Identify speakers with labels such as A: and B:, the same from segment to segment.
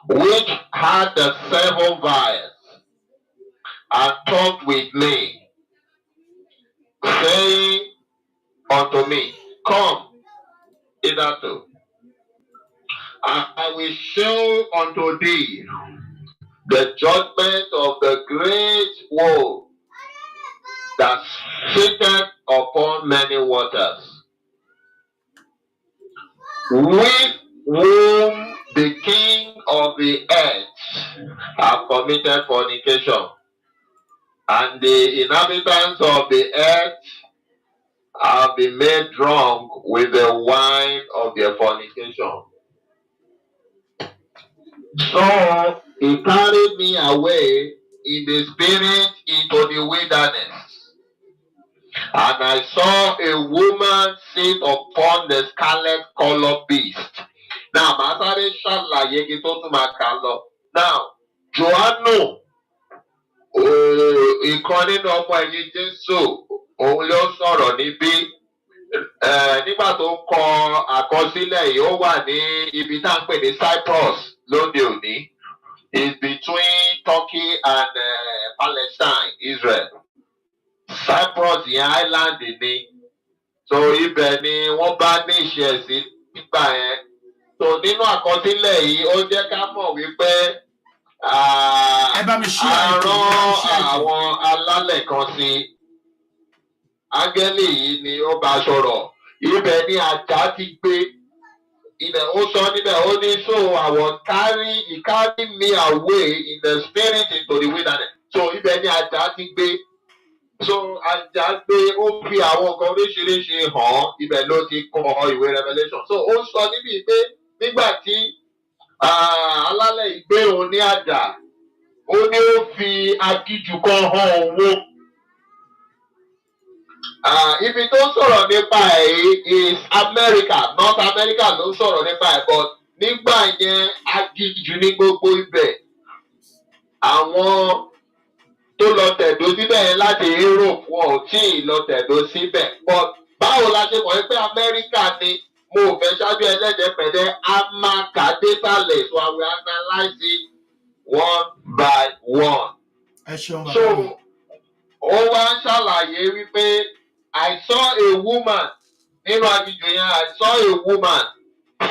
A: Which had the seven vials, and talked with me, saying unto me, "Come hitherto, and I will show unto thee the judgment of the great whore that sitteth upon many waters, with whom the king of the earth have committed fornication, and the inhabitants of the earth have been made drunk with the wine of their fornication." So he carried me away in the spirit into the wilderness. And I saw a woman sit upon the scarlet color beast. Now, màá sáré ṣàlàyé kí tó tún máa kà lọ. Now, Johannu, ìkan nínú ọmọ ẹ̀yìn Jésù, òun ló sọ̀rọ̀ níbí. Nígbà tó ń kọ àkọsílẹ̀ yìí, ó wà ní ibi tá à ń pè ní Cyprus lóde òní. Is between Turkey and Palestine, Israel. Cyprus yẹn island ni. So ibẹ̀ ni wọ́n bá ní ìṣe sí nígbà yẹn. So nínú àkọsílẹ̀ yìí, ó jẹ́ ká mọ̀ wípé
B: Ẹ bá mi ṣí
A: a
B: àìtó, ẹ bá mi
A: rán
B: ṣí àìtó.
A: Àwọn alálẹ̀ kan sí. Áńgẹ́lì yìí ni ó bá sọ̀rọ̀. Ibẹ̀ ni àjà ti gbé. Ibẹ̀ ó sọ níbẹ̀, ó ní, "So I was carry he carry me away in the spirit into the wilderness." So ibẹ̀ ni àjà ti gbé. So àjà gbé, ó fi àwọn nǹkan oríṣiríṣi hàn, ibẹ̀ ló ti kọ ìwé Revelation. So ó sọ níbi pé nígbà tí alálẹ̀ yìí gbé òun ní àjà, ó ní ó fi aginjù kan hàn òun. Ibi tó ń sọ̀rọ̀ nípa ẹ̀ yìí is America, North America ló ń sọ̀rọ̀ nípa ẹ̀, but nígbà yẹn, aginjù ní gbogbo ibẹ̀. Àwọn tó lọ tẹ̀dó síbẹ̀ yẹn láti Europe, wọn ò tí ì lọ tẹ̀dó síbẹ̀. But báwo la ṣe mọ̀ pé Amẹ́ríkà ni? Mo ò fẹ́ ṣáájú ẹlẹ́dẹ̀ẹ́pẹ̀dẹ́, a máa kà désàlẹ̀, so I will analyse it one by one.
B: Ẹ ṣeun,
A: So
B: bàbá mi.
A: Ó wá ń ṣàlàyé wípé I saw a woman nínú aginjù yẹn. I saw a woman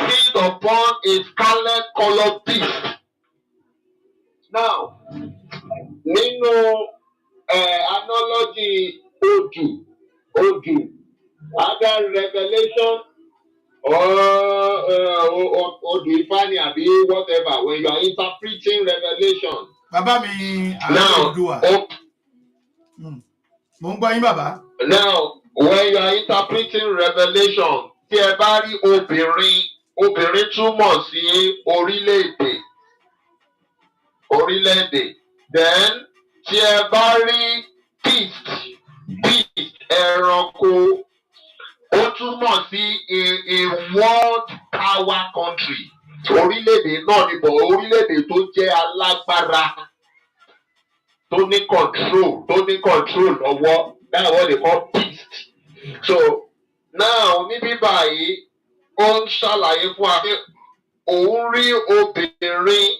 A: sit upon a scarlet colour beast. Now, nínú analogy odù, either Revelation or odù Ifá ni àbí whatever, when you are interpreting Revelation.
B: Bàbá mi, ààrẹ
A: Now,
B: Oòduà.
A: ó
B: Mo ń gbọ́ yín, bàbá.
A: Now, when you are interpreting Revelation, tí ẹ bá rí obìnrin, obìnrin túmọ̀ sí orílẹ̀-èdè. Orílẹ̀-èdè. Then, tí ẹ bá rí beast, beast, ẹranko, ó túmọ̀ sí a world power country. Orílẹ̀-èdè náà ni bọ̀, orílẹ̀-èdè tó jẹ́ alágbára, tó ní control lọ́wọ́. That's what they call beast. So now, níbí báyìí, ó ń ṣàlàyé fún wa pé òun rí obìnrin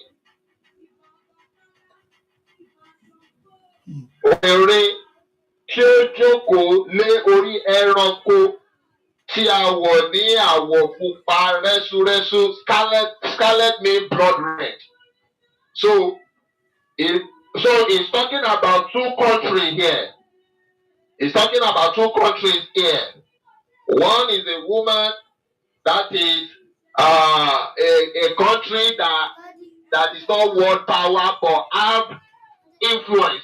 A: tí ó jókòó lé orí ẹranko tí a wọ̀ ní àwọ̀ pupa rẹ́súrẹ́sú. Scarlet, scarlet mean blood red. So he's talking about two countries here. He's talking about two countries here. One is a woman, that is a country that is not world power but have influence.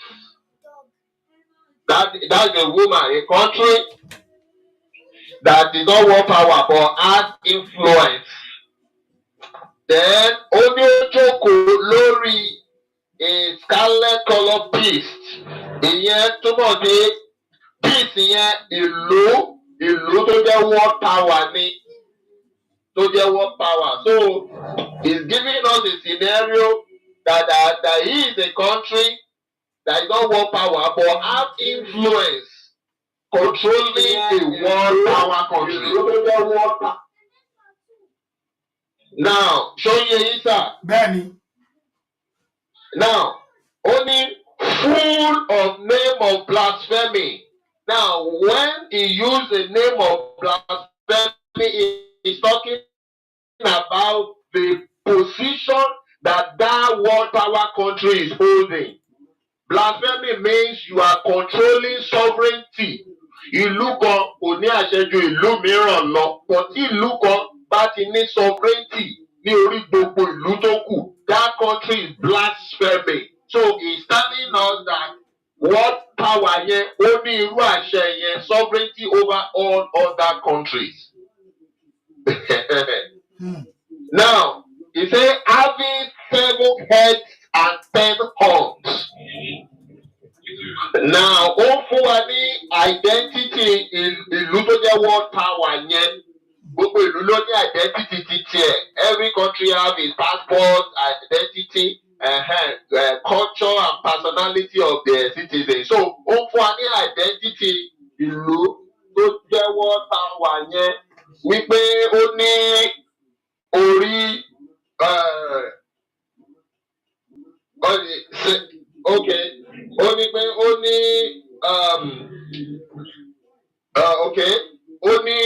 A: That's a woman, a country that is not world power but has influence. Then ó ní ó jókòó lórí a scarlet colour beast. Ìyẹn túmọ̀ sí beast yẹn, ìlú tó jẹ́ world power ni, tó jẹ́ world power. So he's giving us a scenario that he is a country that is not world power but have influence, controlling a world power country. Now, ṣó yé yín, sir?
B: Bẹ́ẹ̀ ni.
A: Now, ó ní full of name of blasphemy. Now, when he used the name of blasphemy, he is talking about the position that that world power country is holding. Blasphemy means you are controlling sovereignty. Ìlú kan kò ní àṣẹ ju ìlú mìíràn lọ. But tí ìlú kan bá ti ní sovereignty ní orí gbogbo ìlú tó kù, that country is blasphemy. So he's telling us that world power yẹn, ó ní irú àṣẹ yẹn, sovereignty over all other countries. Now, he say having seven heads and 10 horns. Now, ó fún wa ní identity ìlú tó jẹ́ world power yẹn. Gbogbo ìlú ló ní identity ti tiẹ̀. Every country have its passport, identity, culture and personality of their citizens. So, ó fún wa ní identity ìlú tó jẹ́ world power yẹn wípé ó ní orí okay, ó ní pé ó ní okay, ó ní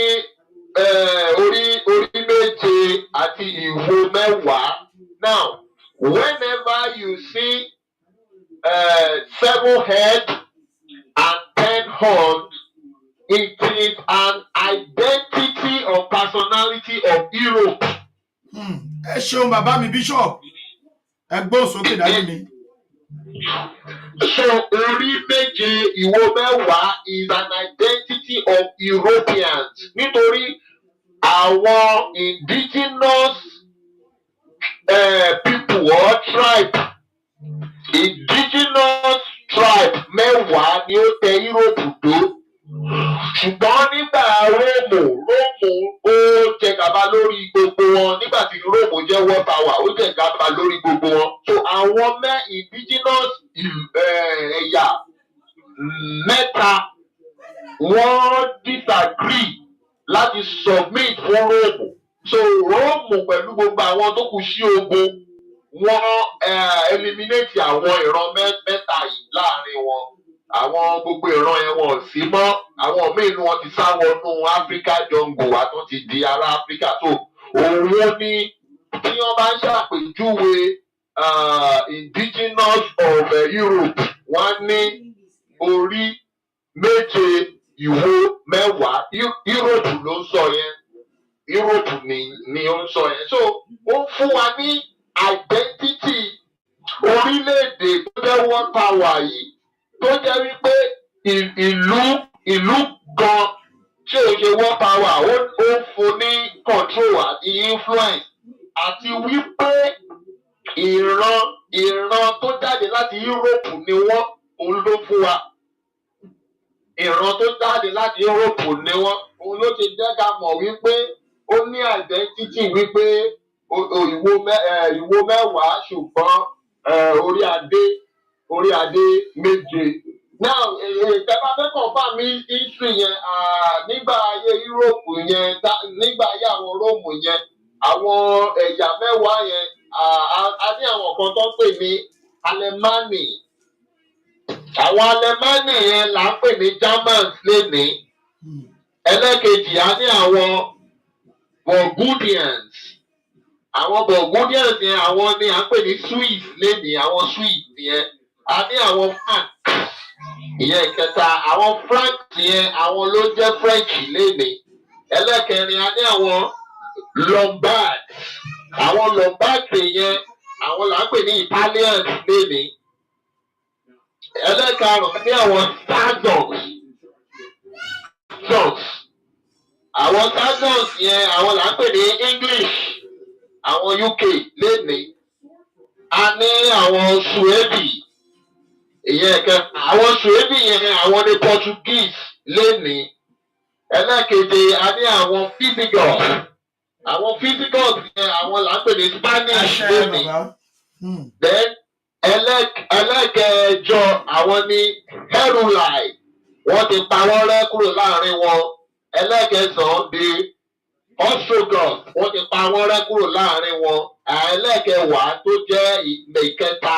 A: orí méje àti ìwo 10. Now, whenever you see seven heads and 10 horns, it is an identity or personality of Europe.
B: Ẹ ṣeun, bàbá mi bishop. Ẹ gbóhùn sókè, dájú mi.
A: So orí méje, ìwo 10 is an identity of Europeans, nítorí àwọn indigenous people or tribe, indigenous tribe 10 ni ó tẹ Europe dó. Ṣùgbọ́n nígbà Róòmù, Róòmù ó jẹ gàba lórí gbogbo wọn. Nígbà tí Róòmù jẹ́ world power, ó jẹ gàba lórí gbogbo wọn. So àwọn indigenous ẹ̀yà mẹ́ta, wọ́n disagree láti submit fún Róòmù. So Róòmù pẹ̀lú gbogbo àwọn tó kù sí ogun, wọ́n eliminate àwọn ìran mẹ́ta yìí láàrin wọn. Àwọn gbogbo ìran yẹn, wọn ò sí mọ́. Àwọn míì nu wọn ti sá wọnú Africa jungle wa, tó ti di ará Africa. So òun ni tí wọ́n bá ń ṣàpèjúwe indigenous of Europe, wọ́n ní orí méje, ìwo 10. Europe ló ń sọ yẹn. Europe ni ó ń sọ yẹn. So ó ń fún wa ní identity orílẹ̀-èdè tó jẹ́ world power yìí, tó jẹ́ wípé ìlú gan tí ò ṣe world power, ó fún ní control àti influence, àti wípé ìran tó jáde láti Europe ni wọ́n. Òun ló fún wa, ìran tó jáde láti Europe ni wọ́n. Òun ló ṣe jẹ́ ká mọ̀ wípé ó ní identity wípé ìwo 10, ṣùgbọ́n orí adé méje. Now, ìjọba fẹ́ confirm history yẹn, nígbà ayé Europe yẹn, nígbà ayé àwọn Róòmù yẹn, àwọn ẹ̀yà 10 yẹn, a ní àwọn kan tó ń pè ní Alemani. Àwọn Alemani yẹn là ń pè ní Germans lénìí. Ẹlẹ́kejì, a ní àwọn Burgundians. Àwọn Burgundians yẹn, àwọn ni à ń pè ní Swiss lénìí, àwọn Swiss yẹn. A ní àwọn Franks, ìyẹn ìkẹta. Àwọn Franks yẹn, àwọn ló jẹ́ French lénìí. Ẹlẹ́kẹrin, a ní àwọn Lombards. Àwọn Lombards yẹn, àwọn là ń pè ní Italians lénìí. Ẹlẹ́karùn-ún, a ní àwọn Saxons. Saxons, àwọn Saxons yẹn, àwọn là ń pè ní English, àwọn UK lénìí. A ní àwọn Suebi, ìyẹn kẹ àwọn Suebi yẹn, àwọn ní Portuguese lénìí. Ẹlẹ́keje, a ní àwọn Visigoths. Àwọn Visigoths yẹn, àwọn là ń pè ní Spanish
B: Àṣẹ
A: lénìí.
B: Bàbá.
A: Then ẹlẹ́kẹ̀ẹ́jọ, àwọn ní Heruli, wọ́n ti pa wọ́n rẹ́ kúrò láàrin wọn. Ẹlẹ́kẹsàn-án di Ostrogoth, wọ́n ti pa wọ́n rẹ́ kúrò láàrin wọn. Ẹlẹ́kẹwàá tó jẹ́ ìkẹta,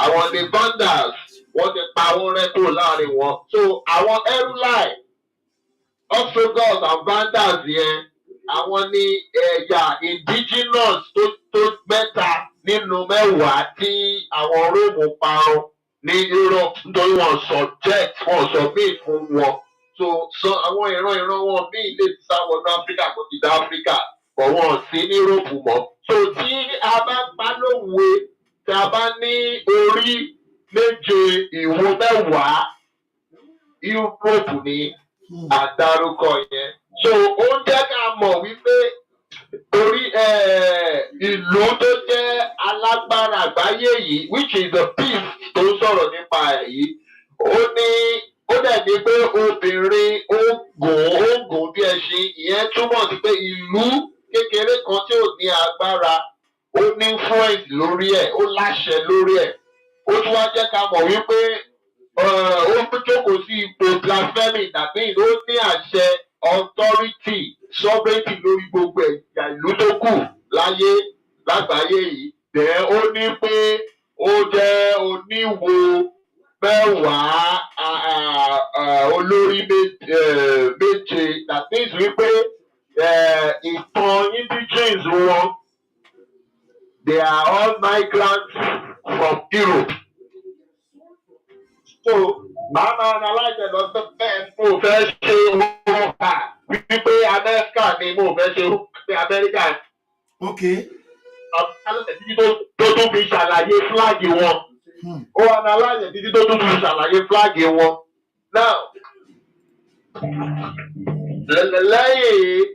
A: Àwọn ní Vandals, wọ́n ti pa wọ́n rẹ́ kúrò láàrin wọn. So àwọn Heruli, Ostrogoths and Vandals yẹn, àwọn ní ẹ̀yà indigenous tó mẹ́ta nínú 10 tí àwọn Róòmù parun ní Europe, nítorí wọn subject, wọn submit fún wọn. So àwọn ìran wọn míì lè ti sá wọnú Áfíríkà, kó ti dá Áfíríkà, but wọn ò sí ní Europe mọ́. So tí a bá pa lówe, tí a bá ní orí méje, ìwo 10, Europe ní àdárúkọ yẹn. So ó ń jẹ́ ká mọ̀ wípé torí ìlú tó jẹ́ alágbára àgbáyé yìí, which is the beast tó ń sọ̀rọ̀ nípa ẹ̀ yìí, ó ní ó dẹ̀ ní pé obìnrin ó gùn bí ẹṣin. Ìyẹn túmọ̀ sí pé ìlú kékeré kan tí ò ní agbára, ó ní influence lórí ẹ̀, ó láṣẹ lórí ẹ̀. Ó tún wá jẹ́ ká mọ̀ wípé ó jókòó sí ipò blasphemy, tàbí ó ní àṣẹ, authority, sovereignty lórí gbogbo ẹ̀yà ìlú tó kù láyé lágbàáyé yìí. Dẹ̀ ó ní pé ó jẹ́ oníwo 10, olórí méje. That means wípé ìtàn indigenes wọn, they are all migrants from Europe. So màá máa analyse lọ bẹ́ẹ̀. Mo fẹ́ ṣe òǹkà wípé Amẹ́ríkà ni mo fẹ́ ṣe, pé Amẹ́ríkà títí tó tún fi ṣàlàyé flag wọn. Ó analyse títí tó tún fi ṣàlàyé flag wọn. Now, lẹ́yìn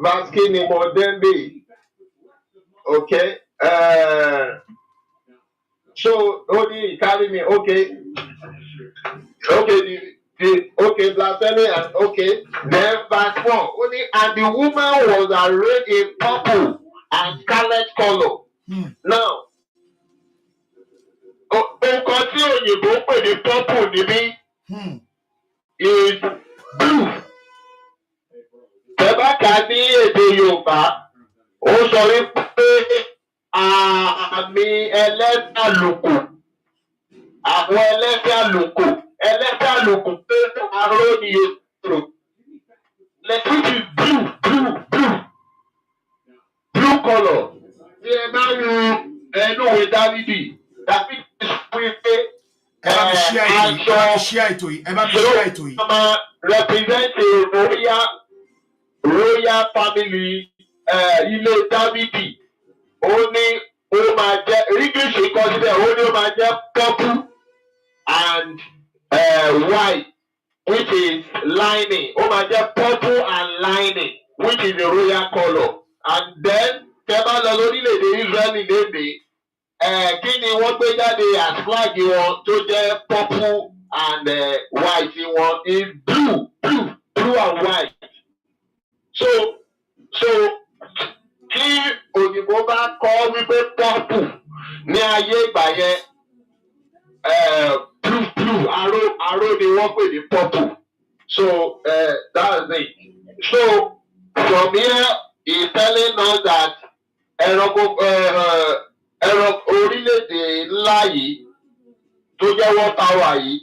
A: verse kí ni mo dé ń bì? Okay. So ó ní carry me. Okay, the okay, blasphemy and okay. Then verse 4, ó ní, "And the woman was arrayed in purple and scarlet colour." Now, nǹkan tí òyìnbó pè ní purple níbí is blue. Tẹ́ bá kà á ní èdè Yorùbá, ó sọ wípé àmì ẹlẹ́sẹ̀ àlùkò, àwọn ẹlẹ́sẹ̀ àlùkò, ẹlẹ́sẹ̀ àlùkò pé aró ni èrò, which is blue, blue, blue, blue colour. Tí ẹ bá ru ẹnu ìwé Dávidi, Dávidi sọ wípé
B: Ẹ bá mi share ètò yìí, ẹ bá mi share ètò yìí, ẹ bá mi share ètò yìí.
A: Máa represent a royal family, ilé Dávidi. Ó ní ó máa jẹ́, English kọ síbẹ̀, ó ní ó máa jẹ́ purple and white, which is lining. Ó máa jẹ́ purple and lining, which is a royal colour. And then tẹ́ bá lọ lórílẹ̀‐èdè Israeli lénìí, kí ni wọ́n gbé jáde as flag wọn tó jẹ́ purple and white wọn? Is blue, blue, blue and white. So tí òyìnbó bá kọ wípé purple ní ayé ìgbà yẹn, blue, blue, aró aró ni wọ́n pè ní purple. So that's it. So from here, he is telling us that ẹranko, ẹran orílẹ̀-èdè ńlá yìí tó jẹ́ world power yìí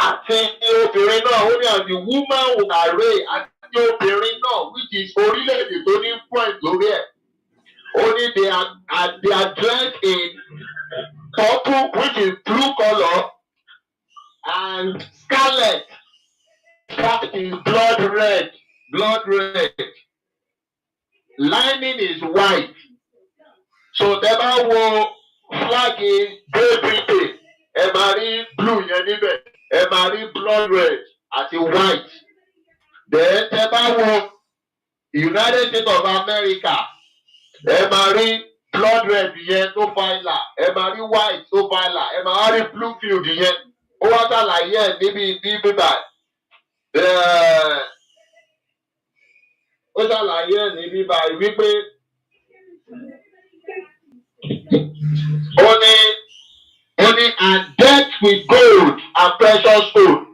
A: àti obìnrin náà, ó ní "and the woman will array", àti obìnrin náà, which is orílẹ̀-èdè tó ní influence lórí ẹ̀, ó ní they are dressed in purple, which is blue colour, and scarlet, that is blood red, blood red. Lining is white. So tẹ́ bá wo flag Great Britain, ẹ máa rí blue yẹn níbẹ̀, ẹ máa rí blood red àti white. Then tẹ́ bá wo United States of America, ẹ máa rí blood red yẹn tó fa ìlà, ẹ máa rí white tó fa ìlà, ẹ máa rí blue field yẹn. Ó wá ṣàlàyé ẹ̀ níbi bí bíbà, ó ṣàlàyé ẹ̀ ní bíbà wípé ó ní "and decked with gold and precious stone".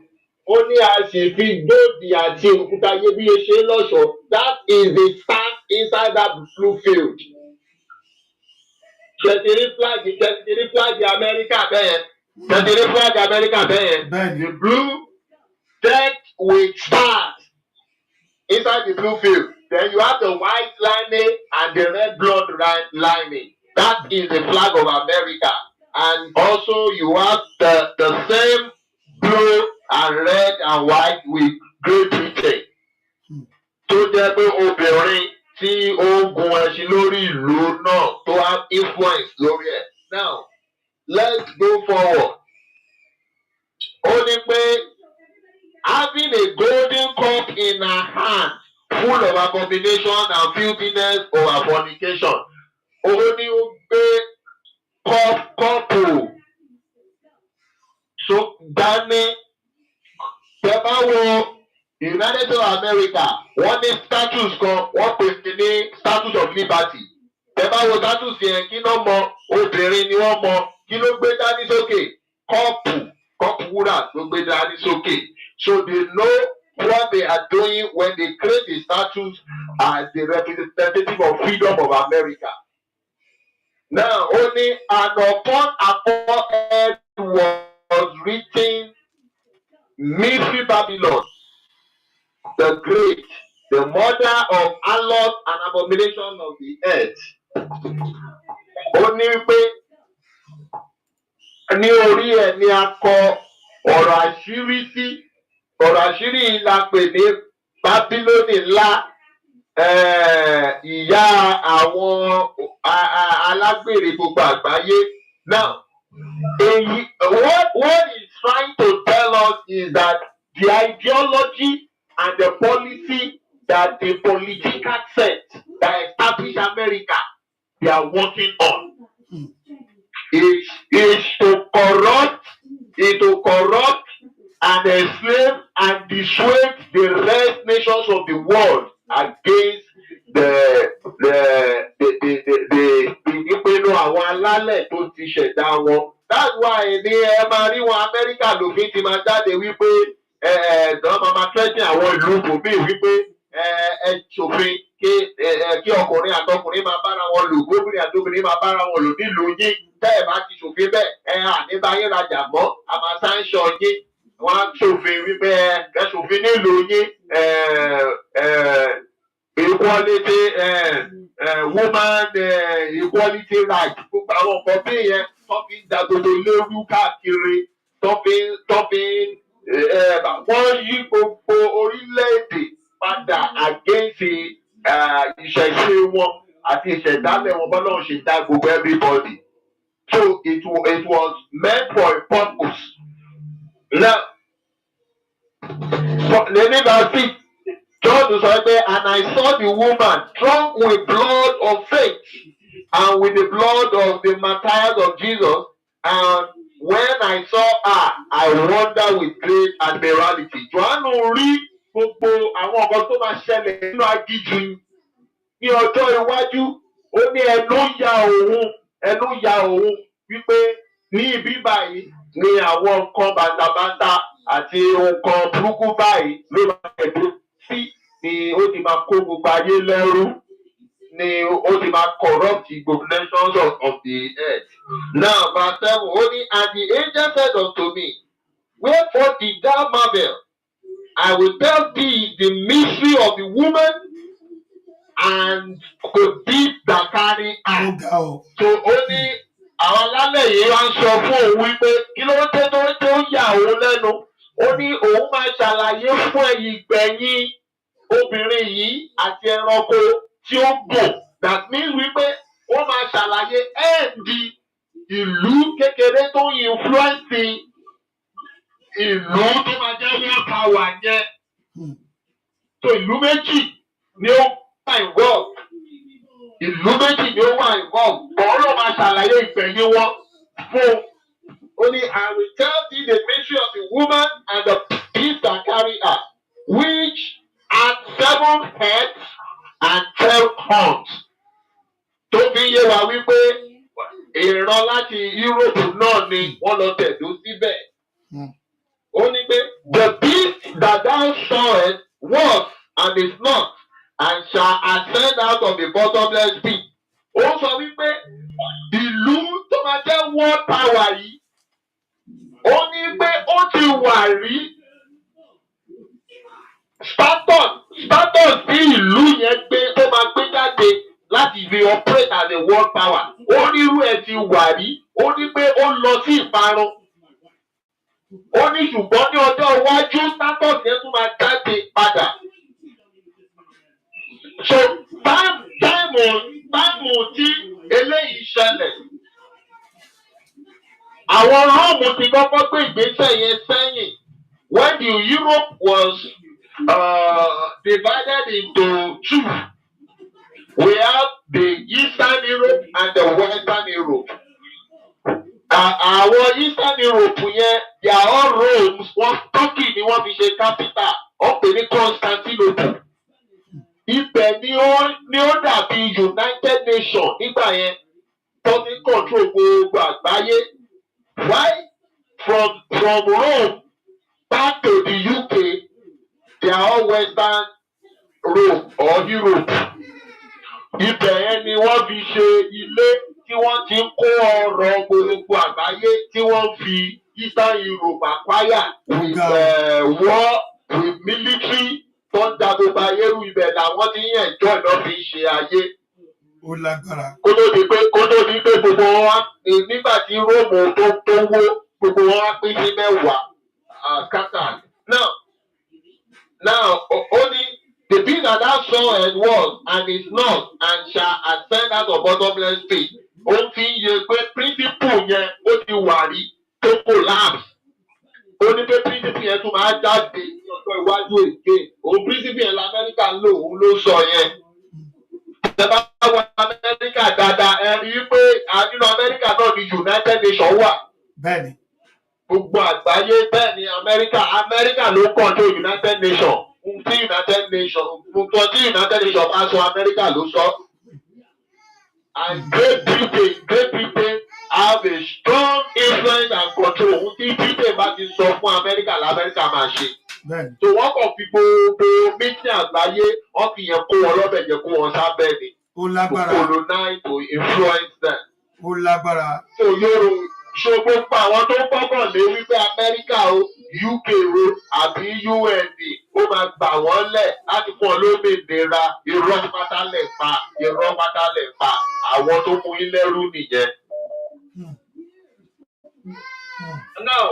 A: Ó ní a sì fi gold àti òkúta iyebíye ṣe é lọ́ṣọ̀ọ́. That is the stamp inside that blue field. Ṣé ẹ ti rí flag? Ṣé ẹ ti rí flag Amẹ́ríkà bẹ́ẹ̀ yẹn? Ṣé ẹ ti rí flag Amẹ́ríkà bẹ́ẹ̀ yẹn?
B: Bẹ́ẹ̀ ni.
A: The blue decked with stars inside the blue field. Then you have the white lining and the red blood lining. That is the flag of America. And also you have the same blue and red and white with Great Britain. Tó jẹ́ pé obìnrin tí ó ń gun ẹṣin lórí ìlú náà tó have influence lórí ẹ̀. Now, let's go forward. Ó ní pé having a golden cup in her hand full of abomination and filthiness of her fornication. Ó ní ó gbé kọ́pù so dání. Tẹ bá wo United States of America, wọ́n ní statues kan, wọ́n pè é ní Statue of Liberty. Tẹ bá wo statues yẹn, kí ló mọ? Obìnrin ni wọ́n mọ. Kí ló gbé dání sókè? Kọ́ọ̀pù wúrà ló gbé dání sókè. So they know what they are doing when they create the statues as the representative of freedom of America. Now, ó ní, and upon her forehead was written, "Mystery Babylon, the great, the mother of harlot and abomination of the earth." Ó ní pé ní orí ẹ̀ ni a kọ ọ̀rọ̀ àṣírí sí. Ọ̀rọ̀ àṣírí yìí la pè ní Bábílónì ńlá, ìyá àwọn alágbèrè gbogbo àgbáyé. Now, èyí what he's trying to tell us is that the ideology and the policy that the political set that established America, they are working on is to corrupt and enslave and dissuade the rest nations of the world against the ìpinnu àwọn alálẹ̀ tó ti ṣẹ̀dá wọn. That's why ní ẹ máa rí wọn, Amẹ́ríkà lòfin ti máa jáde wípé ẹ ẹ dán máa threaten àwọn ìlú bòmíì wípé ẹ ṣòfin kí ẹ ẹ kí ọkùnrin àtọkùnrin máa bára wọn lò, gómìnà àtobìnrin máa bára wọn lò nílùú yín. Tẹ́ ẹ bá ti ṣòfin bẹ́ẹ̀, ẹ àní bá yín rajà mọ́, a máa sanction yín. Wọ́n á ṣòfin wípé ẹ ṣòfin nílùú yín, ẹ ẹ equality, ẹ ẹ woman equality right, gbogbo àwọn nǹkan bí yẹn tó fi ń da gbogbo lérú káàkiri, tó fi ń wọ́n yí gbogbo orílẹ̀-èdè padà against ìṣẹ̀ṣe wọn àti ìṣẹ̀dálẹ̀ wọn, bọ́lá ṣe dá gbogbo everybody. So it was meant for a purpose. Now, lẹ́ni verse 6, John sọ pé, "And I saw the woman drunk with blood of saints and with the blood of the martyrs of Jesus, and when I saw her, I wonder with great admiralty." Jòhánù rí gbogbo àwọn nǹkan tó máa ṣẹlẹ̀ nínú aginjù ní ọjọ́ iwájú. Ó ní ẹnu ya òun, ẹnu ya òun wípé ní ibi báyìí ni àwọn nǹkan bàǹtàbàǹtà àti nǹkan burúkú báyìí ló máa tẹ̀dó sí, ni ó ti máa kó gbogbo ayé lẹ́rú, ni ó ti máa corrupt gbogbo nations of the earth. Now, verse 7, ó ní, "And the angel said unto me, 'Wherefore did thou marvel? I will tell thee the mystery of the woman and the beast that carry her.'"
B: Ó ga o.
A: So ó ní àwọn alálẹ̀ yìí wá ń sọ fún òun wípé kí ló dé tó yà òun lẹ́nu. Ó ní òun máa ṣàlàyé fún ẹ̀yìn ìgbẹ̀yìn obìnrin yìí àti ẹranko tí ó gùn. That means wípé ó máa ṣàlàyé end ìlú kékeré tó ń influence ìlú tó máa jẹ́ world power yẹn. So ìlú méjì ni ó wà involved, ìlú méjì ni ó wà involved, bọ́ọ̀ ló máa ṣàlàyé ìgbẹ̀yìn wọn fún un. Ó ní, "I will tell thee the mystery of the woman and the beast that carry her, which had seven heads and 10 horns." Tó fi ń yé wa wípé ìran láti Europe náà ni wọ́n lọ tẹ̀dó síbẹ̀. Ó ní pé, "The beast that thou sawest was and is not and shall ascend out of the bottomless pit." Ó sọ wípé ìlú world power yìí, ó ní pé ó ti wà rí. Status tí ìlú yẹn gbé, tó máa gbé jáde láti fi operate as a world power, ó ní irú ẹ̀ ti wà rí. Ó ní pé ó lọ sí ìparun. Ó ní ṣùgbọ́n ní ọjọ́ iwájú, status yẹn tún máa jáde padà. So time tí eléyìí ṣẹlẹ̀, àwọn Róòmù ti kọ́kọ́ gbé ìgbésẹ̀ yẹn sẹ́yìn when the Europe was divided into two. We have the Eastern Europe and the Western Europe. Àwọn Eastern Europe yẹn, they are all Rome. Wọ́n, Turkey ni wọ́n fi ṣe capital, wọ́n pè ní Constantinople. Ibẹ̀ ni ó dàbí United Nations nígbà yẹn tó ti ń control gbogbo àgbáyé. Why? From Rome back to the UK, they are all Western Rome or Europe. Ibẹ̀ yẹn ni wọ́n fi ṣe ilé tí wọ́n ti ń kó ọrọ̀ gbogbo àgbáyé, tí wọ́n fi Eastern Europe acquire with war, with military tó ń da gbogbo ayé rú. Ibẹ̀ làwọn ti ń enjoy náà fi ń ṣe ayé.
B: Ó lágbára.
A: Kó tó di pé gbogbo wọn wá, nígbà tí Róòmù tó wó, gbogbo wọn wá pín sí 10, scattered. Now ó ní, "The beast that thou sawest was and is not and shall ascend out of bottomless pit." Ó fi ń yé pé principle yẹn, ó ti wà rí tó collapse. Ó ní pé principle yẹn tún máa jáde ní ọjọ́ iwájú èké. Òun principle yẹn lamẹ́ríkà ń lò, òun ló sọ yẹn. Tẹ́ bá wọ Amẹ́ríkà dáadáa, ẹ rí i pé nínú Amẹ́ríkà náà ni United Nations wà. Gbogbo àgbáyé, bẹ́ẹ̀ ni Amẹ́ríkà ló control United Nations. Ohun tí United Nations bá sọ, Amẹ́ríkà ló sọ. And Great Britain have a strong influence and control. Ohun tí Britain bá ti sọ fún Amẹ́ríkà lamẹ́ríkà máa ṣe. So wọ́n kàn fi gbogbo meeting àgbáyé, wọ́n fi yẹn kó wọn lọ́bẹ̀ jẹ́, kó wọn sábẹ́ ni.
B: Ó
A: To
B: lágbára.
A: colonize, to influence them.
B: Ó lágbára.
A: So yóò ṣe gbogbo àwọn tó gbọ́kàn lé wípé Amẹ́ríkà o, UK o, àbí UN ó máa gbà wọ́n lẹ̀ láti fún ọ lómìnira, irọ́ pátá lẹ̀ pa, irọ́ pátá lẹ̀ pa. Àwọn tó mú yín lẹ́rú nìyẹn. Now,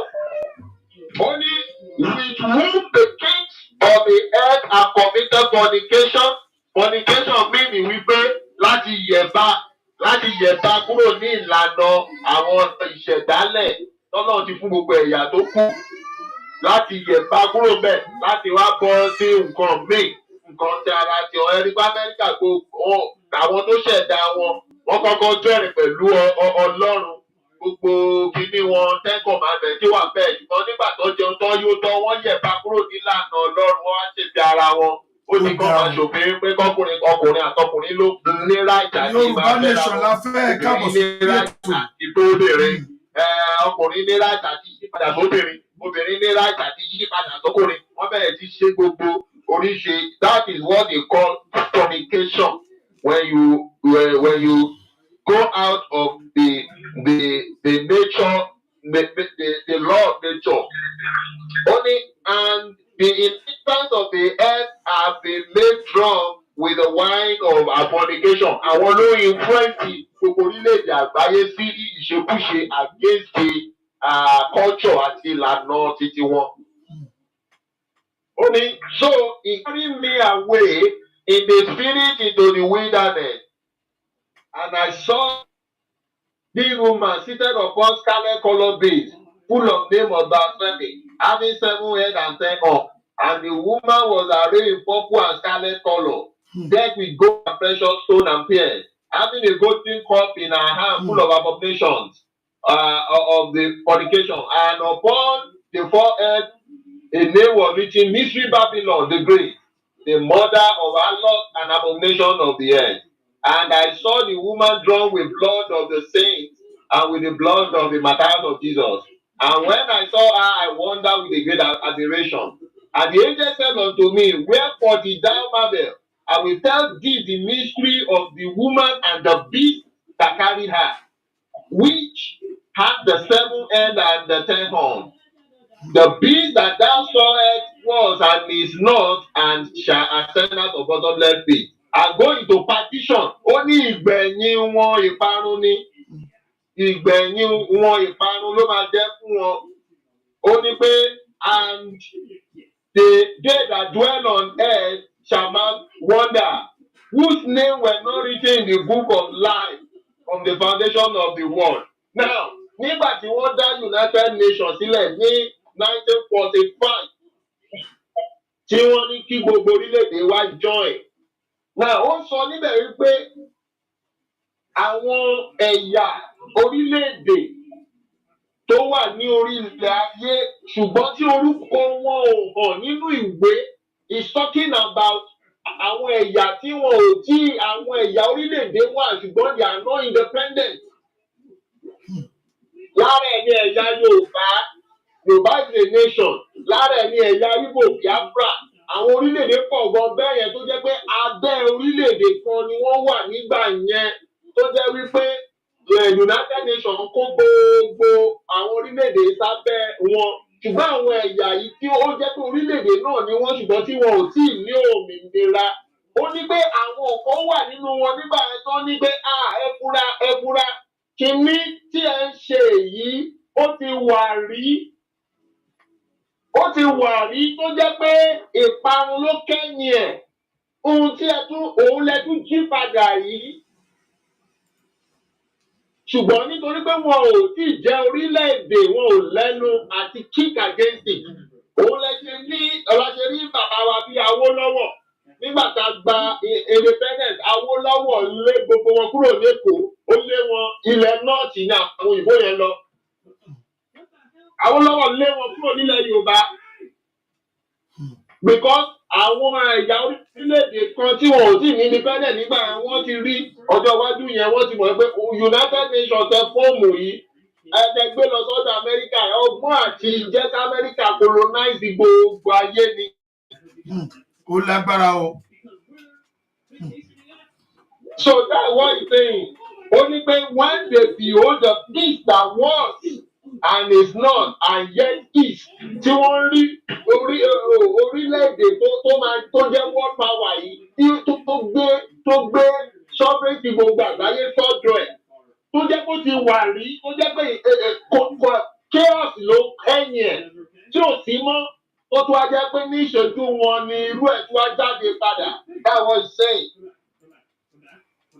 A: ó ní, "With whom the kings of the earth have committed fornication." Fornication mean wípé láti yẹ̀bá kúrò ní ìlànà àwọn ìṣẹ̀dálẹ̀ tọ́lọ́run ti fún gbogbo ẹ̀yà tó kù, láti yẹ̀bá kúrò bẹ́ẹ̀, láti wá bọ́ sí nǹkan míì, nǹkan tí ara ti ọ̀ ẹ̀rí pé Amẹ́ríkà, gbogbo àwọn tó ṣẹ̀dá wọn, wọ́n kọ́kọ́ bẹ̀rẹ̀ pẹ̀lú Ọlọ́run. Gbogbo kíní wọn, Ten Commandments tí wà bẹ́ẹ̀. Ṣùgbọ́n nígbà tó jẹun tán, yóò tán, wọ́n yẹ̀bá kúrò nílànà Ọlọ́run, wọ́n wá ṣèfi ara wọn. Ó ní kọ́ máa ṣòfin pé kọ́kùnrin ọkùnrin àtọkùnrin ló ní right àti
B: Yorùbá
A: máa fẹ́ra
B: Nation
A: wọn.
B: la fẹ́. Káàbọ̀ sí
A: Obìnrin ní right
B: ètò.
A: àti bóbìnrin, ọkùnrin ní right àti yípadà sóbìnrin, obìnrin ní right àti yípadà sókùnrin. Wọ́n bẹ̀rẹ̀ sí ṣe gbogbo oríṣi. That is what they call fornication, when you go out of the nature, the law of nature. Only, "And the inhabitants of the earth have been made drunk with the wine of her fornication." Àwọn ló influence gbogbo orílẹ̀-èdè àgbáyé sí ìṣekúṣe against the culture àti ìlànà títí wọn. Ó ní, "So he carried me away in the spirit into the wilderness, and I saw the woman seated upon scarlet colored beast, full of name of blasphemy, having seven heads and 10 horns. And the woman was arrayed in purple and scarlet color, decked with gold and precious stone and pearls, having a golden cup in her hand full of abominations of the fornication. And upon the forehead a name was written, Mystery Babylon the Great, the mother of harlot and abomination of the earth. And I saw the woman drunk with blood of the saints and with the blood of the martyrs of Jesus. And when I saw her, I wondered with a great admiration. And the angel said unto me, Wherefore did thou marvel? I will tell thee the mystery of the woman and the beast that carried her, which Had the seven head and the 10 horns. The beast that thou sawest was and is not, and shall ascend out of bottomless pit and go into perdition. Ó ní ìgbẹ̀yìn wọn ìparun ni. Ìgbẹ̀yìn wọn ìparun ló máa jẹ́ fún wọn. Ó ní pé and they that dwell on earth shall mark wonder, whose name were not written in the book of life from the foundation of the world. Now, nígbà tí wọ́n dá United Nations sílẹ̀ ní 1945, tí wọ́n ní kí gbogbo orílẹ̀-èdè wa join. Now, ó sọ níbẹ̀ wípé àwọn ẹ̀yà orílẹ̀-èdè tó wà ní orí ilẹ̀ ayé, ṣùgbọ́n tí orúkọ wọn ò hàn nínú ìwé, is talking about àwọn ẹ̀yà tí wọn ò tí, àwọn ẹ̀yà orílẹ̀-èdè wà, ṣùgbọ́n they are not independent. Lára ẹ̀ ní ẹ̀yà Yorùbá. Yorùbá is a nation. Lára ẹ̀ ní ẹ̀yà Igbo, Biafra. Àwọn orílẹ̀-èdè pọ̀ gan bẹ́ẹ̀ yẹn tó jẹ́ pé abẹ́ orílẹ̀-èdè kan ni wọ́n wà nígbà yẹn, tó jẹ́ wípé United Nations kó gbogbo àwọn orílẹ̀-èdè sábẹ́ wọn, ṣùgbọ́n àwọn ẹ̀yà yìí tí ó jẹ́ pé orílẹ̀-èdè náà ni wọ́n, ṣùgbọ́n tí wọn ò tíì ní òmìnira. Ó ní pé àwọn kan wà nínú wọn nígbà yẹn tó ní pé, "Ah, ẹ fura, ẹ fura, kínní tí ẹ ń ṣe yìí, ó ti wà rí, ó ti wà rí, tó jẹ́ pé ìparun ló kẹ́yìn ẹ̀. Ohun tí ẹ tún òun lẹ tún jí padà yìí." Ṣùgbọ́n nítorí pé wọn ò tí ì jẹ́ orílẹ̀-èdè, wọn ò lẹ́nu àti kick against it. Òun lẹ ṣe ní ọ̀la ṣe rí bàbá wa bíi Awólọ́wọ̀. Nígbà tá a gba independence, Awólọ́wọ̀ lé gbogbo wọn kúrò lẹ́kọ̀ọ́. Ó lé wọn, ilẹ̀ North ní àwọn òyìnbó yẹn lọ. Awólọ́wọ̀ lé wọn kúrò nílẹ̀ Yorùbá because àwọn ẹ̀yà orílẹ̀-èdè kan tí wọn ò tí ní independent nígbà yẹn, wọ́n ti rí ọjọ́ iwájú yẹn. Wọ́n ti mọ̀ pé United Nations tẹ form yìí, ẹ gbé lọ sọ́dọ̀ Amẹ́ríkà, ọgbọ́n àti jẹ́ kí Amẹ́ríkà colonize gbogbo ayé ni.
B: Ó lágbára o.
A: So that's what he's saying. Ó ní pé when they behold the beast that was and is not and yet is, tí wọ́n rí orílẹ̀-èdè tó máa tó jẹ́ world power yìí, tí tó gbé sovereignty gbogbo àgbáyé sọ́dọ̀ ẹ̀, tó jẹ́ kó ti wà rí, tó jẹ́ pé chaos ló kẹ́yìn ẹ̀ tí ò sí mọ́, tó tún wá jẹ́ pé ní ìṣojú wọn ni irú ẹ̀ tó wá jáde padà. That was saying.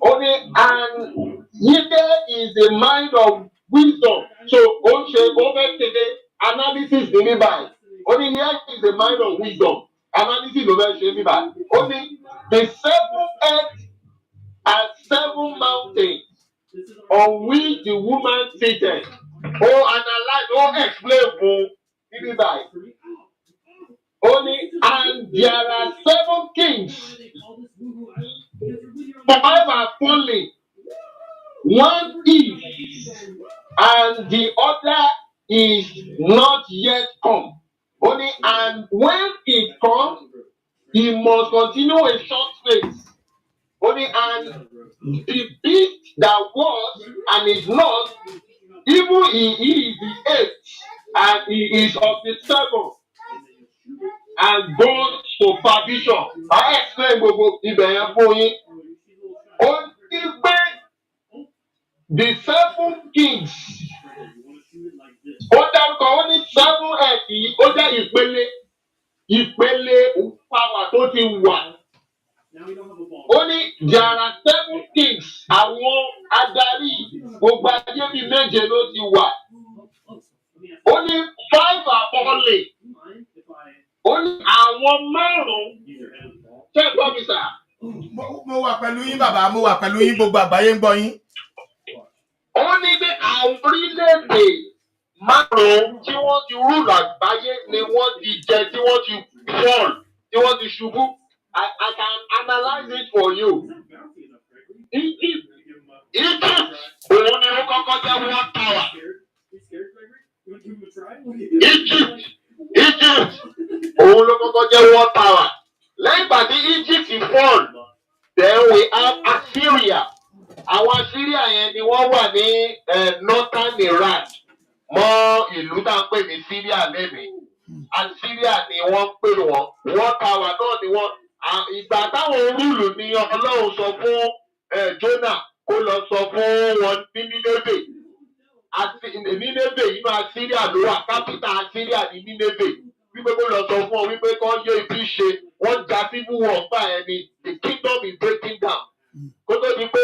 A: Ó ní and here is the mind of wisdom. So ó ń ṣe, ó fẹ́ ṣe analysis ní bíbáyìí. Ó ní here is the mind of wisdom. Analysis ló fẹ́ ṣe bíbáyìí. Ó ní the seven heads are seven mountains on which the woman seated. Ó analyse, ó explain fún níbí báyìí. Ó ní and there are seven kings. Five are fallen. One is, and the other is not yet come. Ó ní and when it comes, he must continue a short space. Ó ní and the beast that was and is not, even he is the eighth, and he is of the seven, and goes to perdition. I explain gbogbo ibẹ̀ yẹn fún yín. Ó ní pé the seven kings, ó dárúkọ, ó ní seven head yìí, ó jẹ́ ìpele ìpele power tó ti wà. Ó ní there are seven kings, àwọn adarí gbogbo ayé bíi méje ló ti wà. Ó ní five are fallen. Ó ní àwọn márùn-ún. Ṣé ẹ gbọ́ mi, sir?
B: Mo wà pẹ̀lú yín, bàbá, mo wà pẹ̀lú yín, gbogbo àgbáyé ń gbọ́ yín.
A: Ó ní pé àwọn orílẹ̀-èdè márùn-ún tí wọ́n ti rule àgbáyé ni wọ́n ti jẹ, tí wọ́n ti fall, tí wọ́n ti ṣubú. I can analyse it for you. Egypt, òun ni ó kọ́kọ́ jẹ́ world power. Egypt, òun ló kọ́kọ́ jẹ́ world power. Lẹ́yìn ìgbà tí Egypt fall, then we have Assyria. Àwọn Assyria yẹn yẹn ni wọ́n wà ní northern Iraq mọ́ ìlú tá à ń pè ní Syria lẹ́nìí. Assyria ni wọ́n ń pè wọ́n. World power náà ni wọ́n. Ìgbà táwọn rule ni Ọlọ́run sọ fún Jonah kó lọ sọ fún wọn ní Nínéfè. Nínéfè, inú Assyria ló wà. Capital Assyria ní Nínéfè, wípé kó lọ sọ fún ọ wípé kó yé ibi ṣe. Wọ́n ja civil war gbà yẹn ni. The kingdom is breaking down. Kó tó di pé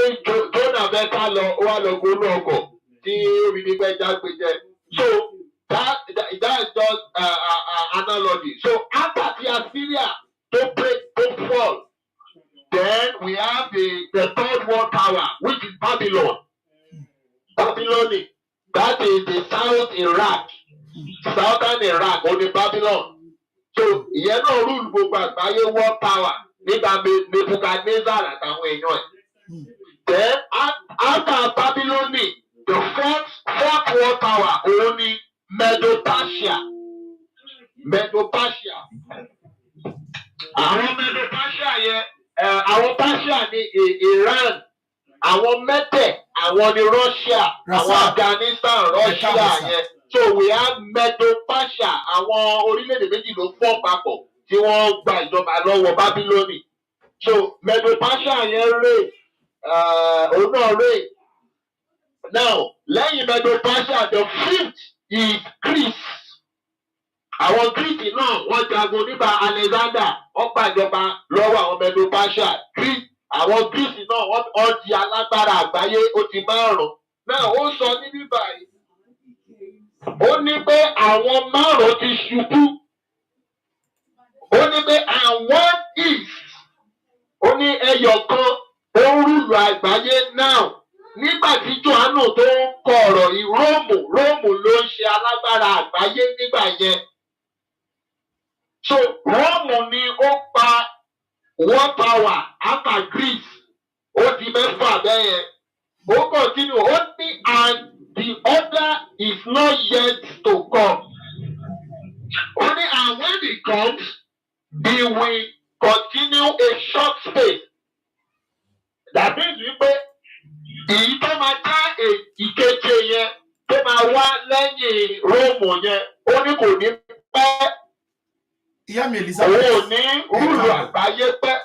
A: Jonah fẹ́ ká lọ, ó wá lọ gbóná ọkọ̀ tí ó fi di pé ẹja gbé jẹ. So that is just analogy. So after the Assyria to break, to fall, then we have the third world power, which is Babylon. Babylon, that is the south Iraq, southern Iraq, ó ní Babylon. So ìyẹn náà rule gbogbo àgbáyé, world power, nígbà Nebuchadnezzar àtàwọn èèyàn ẹ̀. Then after Babylon, the fourth world power, òun ni Medo-Persia. Medo-Persia. Àwọn Medo-Persia yẹn, àwọn Persia ní Iran, àwọn Mẹ́tẹ̀, àwọn ní Russia, àwọn
B: Rasaq.
A: Afghanistan, Russia
B: Ẹ káàbọ̀ sà.
A: yẹn. So we have Medo-Persia, àwọn orílẹ̀-èdè méjì ló fọ́ papọ̀ tí wọ́n gba ìjọba lọ́wọ́ Bábílónì. So Medo-Persia yẹn rè, òun náà rè. Now, lẹ́yìn Medo-Persia, the fifth is Greece. Àwọn Greek náà, wọ́n jagun nígbà Alexander, wọ́n gbàjọba lọ́wọ́ àwọn Medo-Persia. Greece, àwọn Greece náà, wọ́n di alágbára àgbáyé. Ó ti márùn-ún. Náà ó sọ níbí báyìí, ó ní pé àwọn márùn-ún ti ṣubú. Ó ní pé àwọn is, ó ní ẹyọ kan ó ń rule àgbáyé now. Nígbà tí Johannu tó ń kọ ọ̀rọ̀ yìí, Róòmù ló ń ṣe alágbára àgbáyé nígbà yẹn. So Róòmù ni ó pa world power after Greece. Ó di mẹ́fà bẹ́ẹ̀ yẹn. Ó continue, ó ní, "And the other is not yet to come." Ó ní, "And when it comes, he will continue a short space." That means wípé èyí tó máa jẹ́ ìkeje yẹn tó máa wá lẹ́yìn Róòmù yẹn, ó ní kò ní pẹ́.
B: Ìyá mi
A: Òun
B: Elizabeth.
A: ò ní rule àgbáyé pẹ́.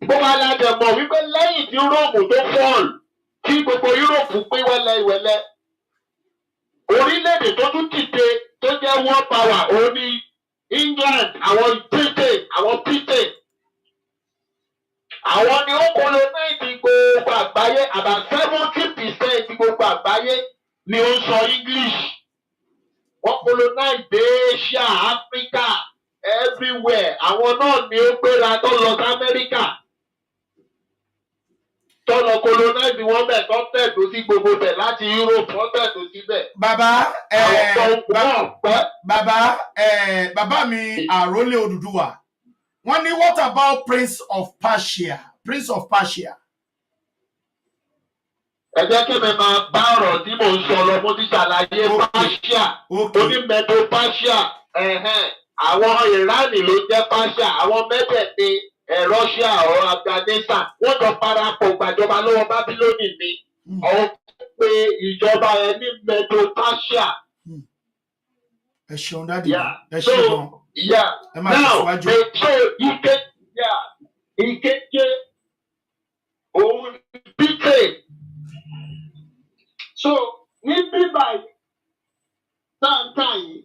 A: Gbogbo aládẹ mọ̀ wípé lẹ́yìn tí Róòmù tó fall, tí gbogbo Yúróòpù pín wẹ́lẹ́wẹ́lẹ́, orílẹ̀-èdè tó tún dìde tó jẹ́ world power, òun ní England, àwọn Britain. Àwọn Britain, àwọn ni ó colonize gbogbo àgbáyé. About 70% gbogbo àgbáyé ni ó ń sọ English. Wọ́n colonize dé Asia, Africa, everywhere. Àwọn náà ni ó gbéra tó lọ sí Amẹ́ríkà, tó lọ colonize wọn bẹ̀, tó tẹ̀dó sí gbogbo bẹ̀ láti Europe, wọ́n tẹ̀dó síbẹ̀.
B: Bàbá ẹ
A: Àwọn tó ń wọ́n pẹ́.
B: Bàbá ẹ, bàbá mi Àrólé Odùduwà, wọ́n ní, "What about Prince of Persia?" Prince of Persia.
A: Ẹ jẹ́ kí mi máa bá ọ̀rọ̀ tí mò ń sọ lọ. Mo ti ṣàlàyé Persia. Oní Medo Persia, ẹ̀hẹ́n, àwọn Iran ló jẹ́ Persia, àwọn mẹ́tẹ̀ ní Russia or Afghanistan. Wọ́n jọ parapọ̀ gbàjọba lọ́wọ́ Bábílónì ni. Àwọn pé ìjọba ẹ ní Medo Persia.
B: Ẹ ṣeun, daddy. Ẹ
A: So,
B: ṣeun gan. Ẹ máa
A: Now,
B: tẹ̀síwájú.
A: So ike, yeah, ìkeje òun ni Britain. So ní bíbá yìí táǹtà yìí,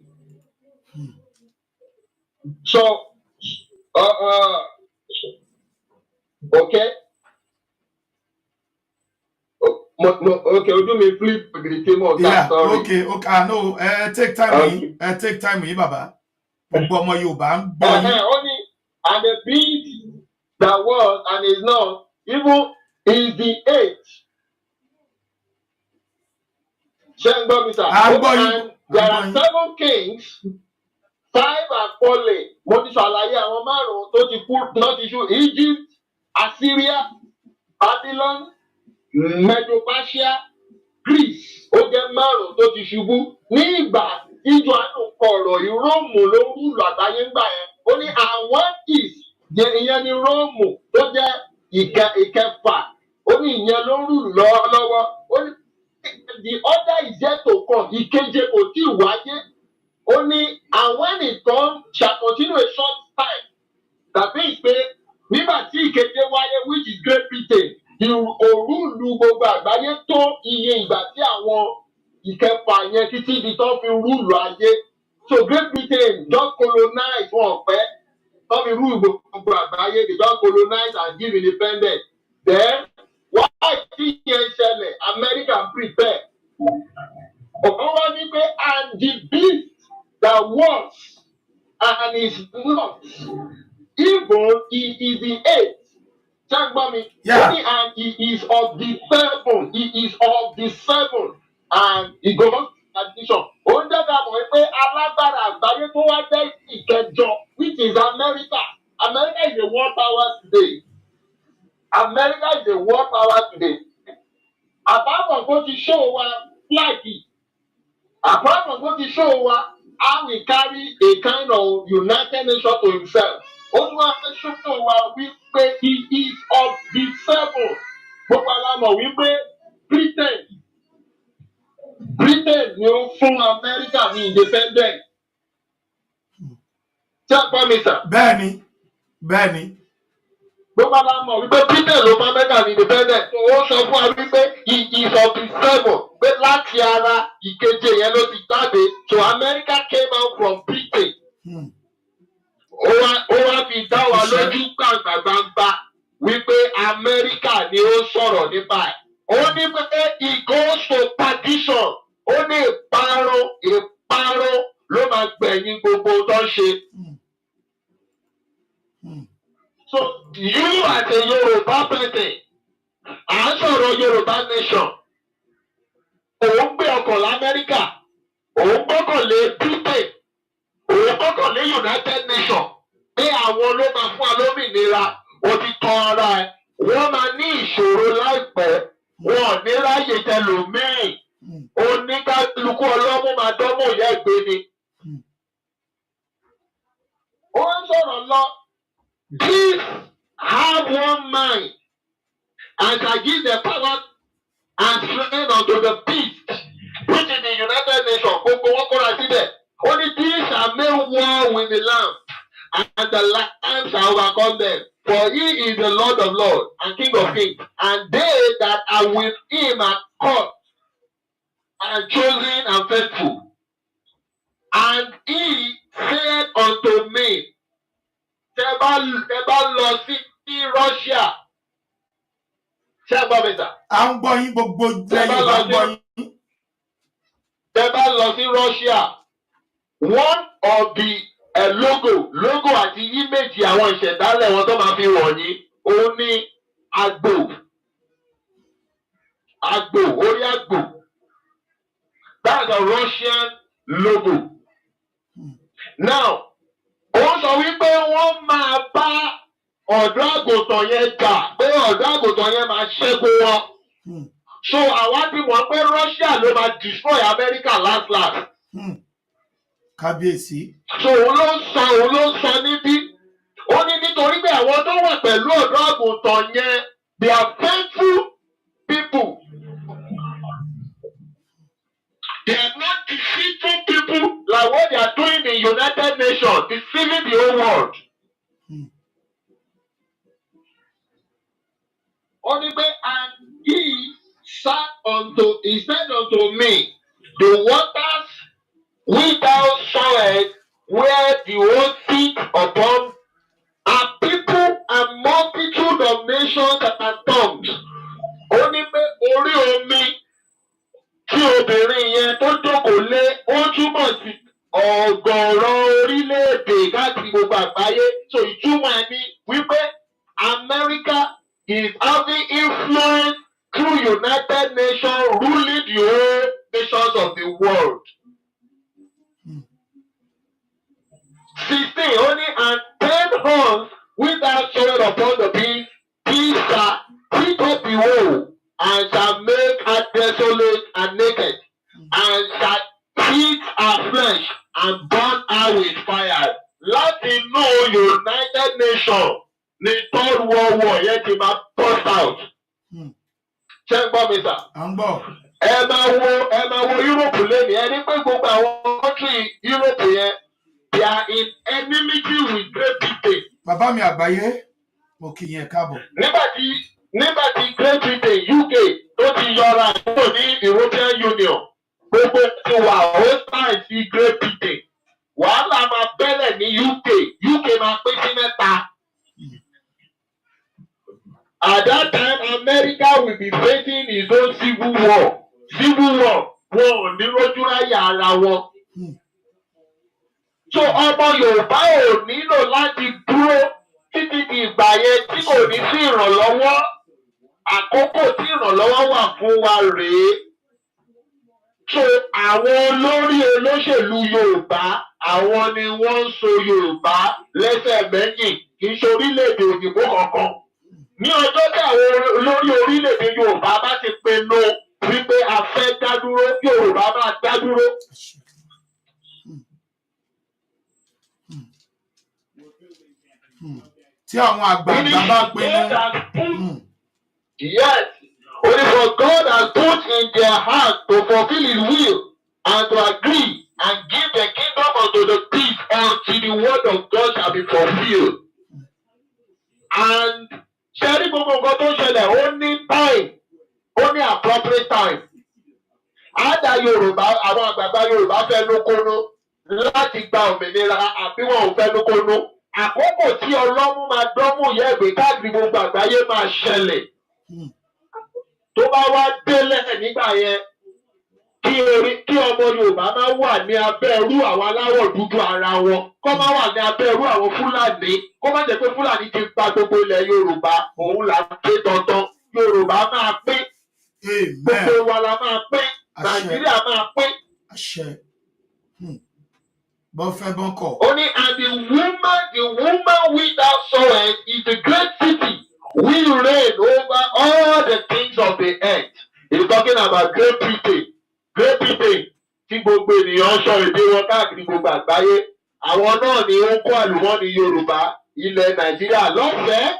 A: so okay. Okay, ojú mi flip the table ọ̀gá, sorry.
B: Okay, ah no, ẹ take time yìí, ẹ take time yìí, bàbá. Gbogbo ọmọ Yorùbá ń gbọ́ yín.
A: Ó ní, "And the beast that was and is not, even is the eighth." Ṣé ń gbọ́ mi, sir?
B: À ń gbọ́ yín.
A: "And there
B: À ń gbọ́
A: are
B: yín.
A: seven kings, five are fallen." Mo ti ṣàlàyé àwọn márùn-ún tó ti kú, tó ti ṣú: Egypt, Assyria, Babylon, Medo-Persia, Greece. Ó jẹ́ márùn-ún tó ti ṣubú. Ní ìgbà tí Jòhánù kọ ọ̀rọ̀ yìí, Róòmù ló ń rule àgbáyé ńgbà yẹn. Ó ní àwọn is, ìyẹn ni Róòmù tó jẹ́ ìkẹfà. Ó ní ìyẹn ló ń rule lọ́wọ́lọ́wọ́. Ó ní the other is yet to come. Ìkeje kò tí ì wáyé. Ó ní and when it come shall continue a short time. Tàbí pé nígbà tí ìkeje wáyé, which is Great Britain, kò rule gbogbo àgbáyé tó iye ìgbà tí àwọn ìkẹfà yẹn títí di tó fi rule ayé. So Great Britain just colonize wọn pẹ́ tó fi rule gbogbo àgbáyé. They just colonize and give independence. Then why tí yẹn ṣẹlẹ̀, America prepare. Ọ̀kan wá ní pé and the beast that was and is not, even he is the eighth. Ṣé ń gbọ́ mi?
B: Yeah.
A: Ó ní and he is of the seven. He is of the seven and he goes addition. Ó ń jẹ́ ká mọ̀ pé alágbára àgbáyé tó wá jẹ́ ìkẹjọ, which is America. America is a world power today. America is a world power today. Apart from kó ti show wa flag, apart from kó ti show wa how he carry a kind of United Nations to himself, ó tún wá fẹ́ show wa wípé he is of the seven. Gbogbo wa la mọ̀ wípé Britain ni ó fún America ní independence. Ṣé ẹ gbọ́ mi, sir?
B: Bẹ́ẹ̀ni.
A: Gbogbo wa la mọ̀ wípé Britain ló fún America ní independence. So ó sọ fún wa wípé he is of the seven, pé láti ara ìkeje yẹn ló ti jáde. So America came out from Britain. Ó wá fi dá wa lójú gbàngbàngbà wípé Amẹ́ríkà ni ó sọ̀rọ̀ nípa ẹ̀. Ó ní pé he goes to perdition. Ó ní ìparun, ìparun ló máa gbẹ̀yìn gbogbo tó ń ṣe. So you as a Yorùbá person, à ń sọ̀rọ̀ Yorùbá nation. Òun gbé ọkọ̀ l'Amẹ́ríkà, òun gbọ́kànlé Britain, òun gbọ́kànlé United Nations pé àwọn ló máa fún wa lómìnira. O ti tan ara ẹ. Wọ́n máa ní ìṣòro láìpẹ́. Wọn ò ní ráyè tẹlòmíì. Oníkálukú ọlọ́mú máa dánmọ̀ ìyá ìgbé ni. Ó ń sọ̀rọ̀ lọ. These have one mind and shall give their power and strength unto the beast, which is the United Nations. Gbogbo wọn kóra síbẹ̀. Ó ní these shall make war with the Lamb, and the Lamb shall overcome them. For he is the Lord of lords and King of kings, and they that are with him are called and chosen and faithful. And he said unto me, tẹ bá lọ sí Russia, ṣé ẹ gbọ́ mi, sir?
B: À ń gbọ́ yín, gbogbo
A: Tẹ
B: ilẹ̀
A: bá
B: Yorùbá
A: lọ
B: ń gbọ́
A: sí
B: yín.
A: Tẹ bá lọ sí Russia, one of the logo àti image àwọn ìṣẹ̀dálẹ̀ wọn tó máa fi wọ̀nyí, òun ní àgbò, àgbò, orí àgbò. That's a Russian logo. Now, ó sọ wípé wọ́n máa bá ọ̀dọ́ àgùntàn yẹn jà, pé ọ̀dọ́ àgùntàn yẹn máa ṣẹ́gun wọn. So àwa ti mọ̀ pé Russia ló máa destroy America last last.
B: Kábíyèsí.
A: So òun ló ń sọ níbí. Ó ní nítorí pé àwọn tó wà pẹ̀lú ọ̀dọ́ àgùntàn yẹn, they are faithful people. They are not deceitful people like what they are doing in United Nations, deceiving the whole world. Ó ní pé and he said unto me, the waters which thou sawest where the whore sit upon are people and multitude of nations and tongues. Ó ní pé orí omi tí obìnrin yẹn tó jókòó lé, ó túmọ̀ sí ọ̀gọ̀ọ̀rọ̀ orílẹ̀-èdè káàkiri gbogbo àgbáyé. So ìtumọ̀ ẹ̀ ni wípé America is having influence through United Nations, ruling the whole nations of the world. 16, ó ní and 10 horns which thou sawest upon the beast, these shall eat up the whole and shall make her desolate and naked, and shall eat her flesh and burn her with fire. Láti inú United Nations ni Third World War yẹn ti máa burst out. Ṣé ń gbọ́ mi, sir?
B: À ń gbọ́.
A: Ẹ máa wo Europe lẹ́nu, ẹ ní pé gbogbo àwọn country Europe yẹn, they are in enmity with Great Britain.
B: Bàbá mi àgbáyé, mo kí yín, ẹ káàbọ̀.
A: Nígbà tí Great Britain, UK, tó ti yọra kúrò ní European Union, gbogbo ti wà hostile sí Great Britain. Wàhálà máa bẹ́lẹ̀ ní UK. UK máa pín sí mẹ́ta. At that time, America will be facing his own civil war. Civil war, wọn ò ní rójú ráyà ara wọn. So ọmọ Yorùbá ò nílò láti dúró títí di ìgbà yẹn tí kò ní sí ìrànlọ́wọ́. Àkókò tí ìrànlọ́wọ́ wà fún wa rèé. So àwọn olórí olóṣèlú Yorùbá, àwọn ni wọ́n ń so Yorùbá lẹ́sẹ̀ méjì, kì í ṣe orílẹ̀-èdè òyìnbó kankan. Ní ọjọ́ tí àwọn olórí orílẹ̀-èdè Yorùbá bá ti pinnu wípé a fẹ́ dá dúró, Yorùbá máa dá dúró.
B: Àṣẹ. Tí àwọn àgbààgbà bá pinnu.
A: Yes, only for God has put in their heart to fulfill his will and to agree and give the kingdom unto the beast until the word of God shall be fulfilled. And ṣe rí gbogbo nǹkan tó ń ṣẹlẹ̀, ó ní time, ó ní appropriate time. Àdá Yorùbá, àwọn àgbààgbà Yorùbá fẹnu kónú láti gba òmìnira àbí wọn ò fẹnu kónú. Àkókò tí ọlọ́mú máa dọ́mú yẹ ìgbé káàkiri gbogbo àgbáyé máa ṣẹlẹ̀. Tó bá wá délẹ̀ nígbà yẹn, kí orí kí ọmọ Yorùbá máa wà ní abẹ́ ẹrú àwọn aláwọ̀ dúdú ara wọn, kó má wà ní abẹ́ ẹrú àwọn Fúlàní, kó má jẹ́ pé Fúlàní ti gba gbogbo ilẹ̀ Yorùbá, òun là ń ké dandan. Yorùbá máa pín.
B: Amen.
A: Gbogbo wa la máa pín.
B: Àṣẹ.
A: Nàìjíríà máa pín.
B: Àṣẹ. Bọ́n fẹ́ bọ́n kọ̀.
A: Ó ní, "And the woman which thou sawest is the great city which reign over all the kings of the earth." He is talking about Great Britain. Great Britain tí gbogbo ènìyàn ń sọ èdè wọn káàkiri gbogbo àgbáyé. Àwọn náà ni ó ń kó àlùmọ́ọ́nì Yorùbá, ilẹ̀ Nàìjíríà lọ́fẹ̀ẹ́.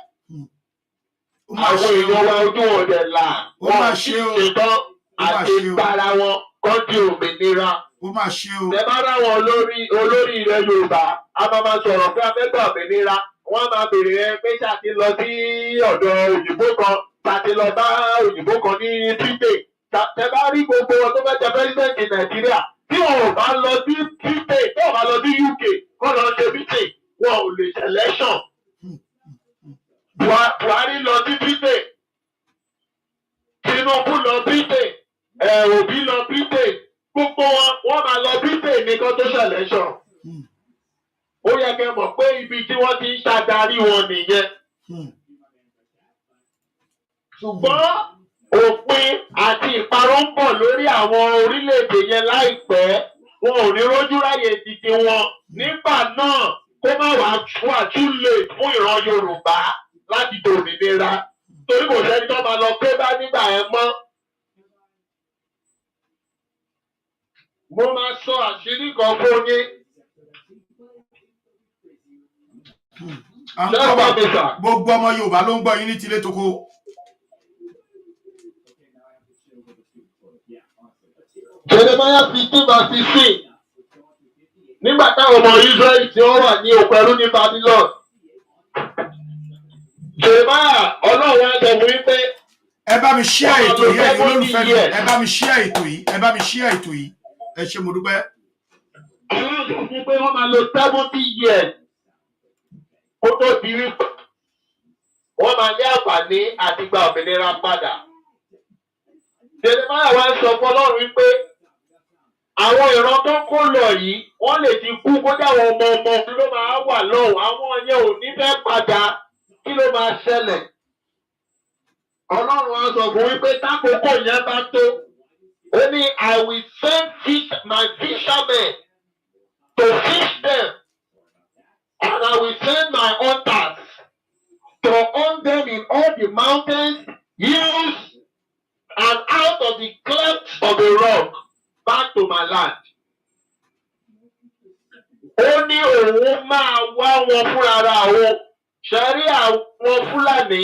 B: Ó mà
A: Àwọn
B: ṣe
A: èèyàn
B: o.
A: wa, ojú wọn dẹ̀ là.
B: Ó mà ṣe o.
A: Ṣetán
B: Ó mà
A: àti
B: ṣe o.
A: gbára wọn kọ́ di òmìnira.
B: Ó mà ṣe o.
A: Tẹ bá ráwọn olórí olórí ilẹ̀ Yorùbá, a máa ma sọ̀rọ̀ pé a fẹ́ gbà òmìnira. Wọ́n máa béèrè ẹ pé ṣá ti lọ sí ọ̀dọ̀ òyìnbó kan, ṣá ti lọ bá òyìnbó kan ní Britain. Tẹ bá rí gbogbo wọn tó fẹ́ jẹ president Nàìjíríà, tí wọn ò bá lọ sí Britain, tó ò bá lọ sí UK kó lọ ṣe Britain, wọn ò lè ṣe election. Buhari lọ sí Britain, Tinubu lọ Britain, Obi lọ Britain, gbogbo wọn, wọ́n máa lọ Britain nìkan tó ṣe election. Ó yẹ kẹ́ mọ̀ pé ibi tí wọ́n ti ń ṣàdarí wọn nìyẹn. Ṣùgbọ́n òpin àti ìparun ń bọ̀ lórí àwọn orílẹ̀-èdè yẹn láìpẹ́. Wọn ò ní rójú ráyè títí wọn nígbà náà, kó má wàá wà too late fún ìran Yorùbá láti dòmìnira, torí kò sẹ́ni tó máa lọ pé bá nígbà yẹn mọ́. Mo máa sọ àṣírí kan fún yín.
B: À ń
A: Ṣé
B: gbọ́
A: ẹ gbọ́ mi, sir?
B: Gbogbo ọmọ Yorùbá ló ń gbọ́ yín ní tilé toko.
A: Jeremiah 15 verse 16. Nígbà táwọn ọmọ Israẹli tí wọ́n wà ní oko ẹrú ní Babylon. Jeremiah, Ọlọ́run á sọ fún yín pé
B: Ẹ bá mi share
A: wọ́n
B: ètò yìí, ẹ̀yin
A: máa lo
B: olólùfẹ́ mi.
A: 70 years.
B: Ẹ bá mi share ètò yìí, ẹ bá mi share ètò yìí. Ẹ ṣé, mo dúpẹ́.
A: Ọlọ́run sọ fún pé wọ́n máa lo 70 years kó tó di wípé wọ́n máa ní àǹfààní àti gba òmìnira padà. Jeremiah wá ń sọ fún Ọlọ́run wípé àwọn ìran tó kó lọ yìí, wọ́n lè ti kú, kódà àwọn ọmọ ọmọ ló máa wà lọ́hùn, àwọn yẹn ò ní fẹ́ padà, kí ló máa ṣẹlẹ̀? Ọlọ́run á sọ fún wípé tákòókò yẹn bá tó, ó ní, "I will send fish, my fishermen to fish them, and I will send my hunters to hunt them in all the mountains, hills, and out of the clefts of the rock back to my land." Ó ní òun máa wá wọn fúnra òun. Ṣe rí àwọn Fúlàní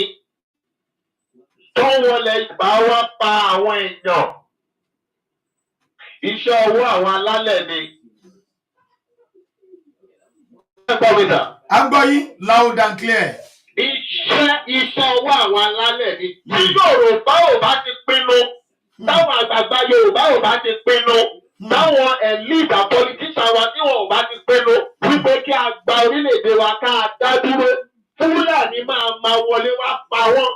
A: tó Tó ń wọlé Yorùbá wá pa àwọn èèyàn, iṣẹ́ ọwọ́ àwọn alálẹ̀ ni. Ẹ gbọ́ mi sà?
B: À ń gbọ́ yín loud and clear.
A: Iṣẹ́ ọwọ́ àwọn alálẹ̀ ni. Tí Yorùbá ò bá ti pinnu, táwọn àgbààgbà Yorùbá ò bá ti pinnu, táwọn elite and politician wa tí wọn ò bá ti pinnu wípé kí a gba orílẹ̀-èdè wa, ká a dá dúró, Fúlàní máa ma wọlé wá pa wọ́n.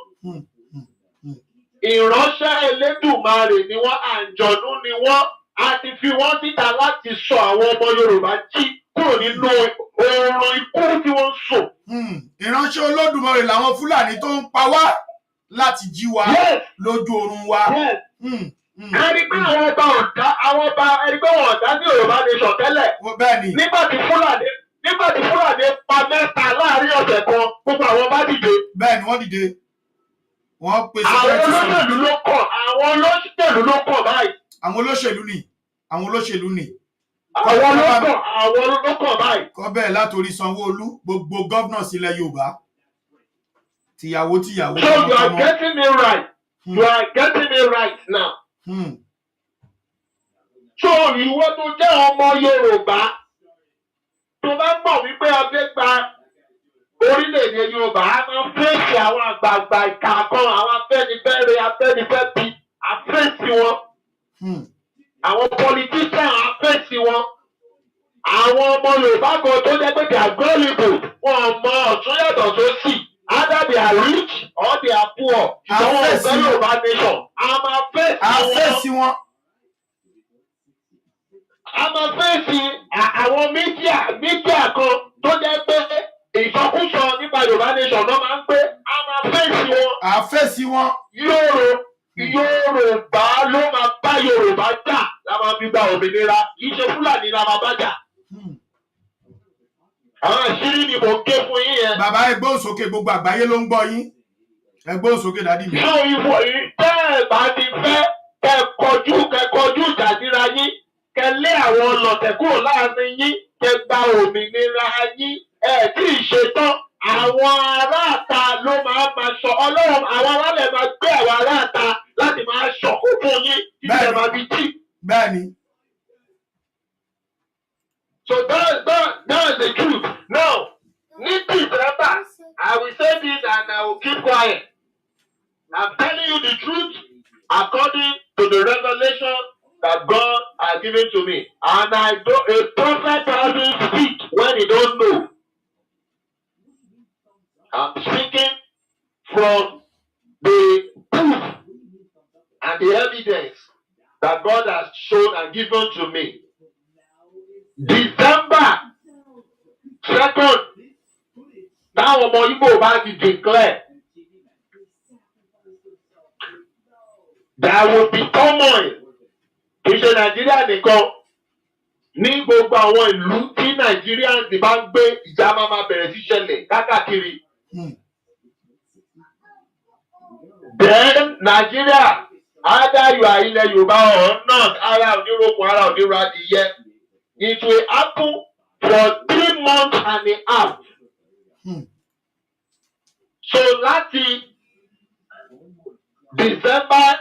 A: Ìránṣẹ́ Elédùmarè ni wọ́n, àǹjọ̀nú ni wọ́n. A ti fi wọ́n síta láti sọ àwọn ọmọ Yorùbá jí kúrò nínú oorun ikú tí wọ́n ń sùn.
B: Ìránṣẹ́ Olódùmarè làwọn Fúlàní tó ń pa wá láti jí wa lójú oorun wa.
A: Yes.
B: A
A: rí pé àwọn ọba ọ̀dá, àwọn ọba ẹni pé wọn ọ̀dá sí Yorùbá nation tẹ́lẹ̀.
B: Bẹ́ẹ̀ ni.
A: Nígbà tí Fúlàní pa mẹ́ta láàrin ọ̀sẹ̀ kan, gbogbo àwọn ọba dìde.
B: Bẹ́ẹ̀ ni, wọ́n dìde, wọ́n pe
A: Àwọn
B: security sọ̀rọ̀.
A: olóṣèlú ló kàn, àwọn olóṣèlú ló kàn báyìí.
B: Àwọn olóṣèlú ni, àwọn olóṣèlú ni.
A: Àwọn ló kàn, àwọn ló kàn báyìí.
B: Kọ́ bẹ́ẹ̀ látòrí Sanwó-Olú, gbogbo governor sílẹ̀ Yorùbá, tìyàwó tìyàwó,
A: So you are
B: tọmọtọmọ.
A: getting me right. You are getting me right now. So ìwọ tó jẹ́ ọmọ Yorùbá, tó bá mọ̀ wípé a fẹ́ gba orílẹ̀-èdè Yorùbá, a máa fèsì àwọn àgbààgbà ìkà kan, àwọn Afẹ́nifẹ́re, Afẹ́nifẹ́bi, a fèsì wọn. Àwọn politician, a fèsì wọn. Àwọn ọmọ Yorùbá kan tó jẹ́ pé they are gullible, wọn ò mọ ọ̀tún yàtọ̀ sósì. Either they are rich or they are poor. Ṣùgbọ́n wọn ò
B: fèsì
A: fẹ́
B: wọn.
A: Yorùbá nation. A máa fèsì
B: A
A: wọn.
B: fèsì wọn.
A: A máa fèsì àwọn media kan tó jẹ́ pé ìsọkúsọ nípa Yorùbá nation náà máa ń gbé. A máa fèsì wọn.
B: A fèsì wọn.
A: Yorùbá ló máa bá Yorùbá jà la máa fi gba òmìnira, kì í ṣe Fúlàní la máa bá jà. Àwọn àṣírí ni mò ń ké fún yín yẹn.
B: Bàbá, ẹ gbóhùn sókè, gbogbo àgbáyé ló ń gbọ́ yín. Ẹ gbóhùn sókè, daddy mi.
A: So ìwọ yìí, tẹ́ ẹ bá ti fẹ́ kẹ́ kọjú ìjà síra yín, kẹ́ lé àwọn ọlọ̀tẹ̀ kúrò láàrin yín, kẹ́ gba òmìnira yín, ẹ tí ì ṣetán. Àwọn aráàta ló máa ma sọ Ọlọ́run, àwọn alálẹ̀ máa gbé àwọn aráàta láti máa ṣọ̀kò fún yín títí ẹ máa fi jí.
B: Bẹ́ẹ̀ ni.
A: So that is the truth. Now, ní December, I will say this and I will keep quiet. I'm telling you the truth according to the revelation that God has given to me. And I do a prophet doesn't speak when he don't know. I'm speaking from the proof and the evidence that God has shown and given to me. December 2nd, táwọn ọmọ Igbo bá ti declare, there will be turmoil. Kì í ṣe Nàìjíríà nìkan, ní gbogbo àwọn ìlú tí Nàìjíríà ti bá ń gbé, ìjà máa ma bẹ̀rẹ̀ sí ṣẹlẹ̀ káàkiri. Then Nigeria, either you are ilẹ̀ Yorùbá or not, ara ò ní rokun, ara ò ní ro adìyẹ. It will happen for 3 months and a half. So láti December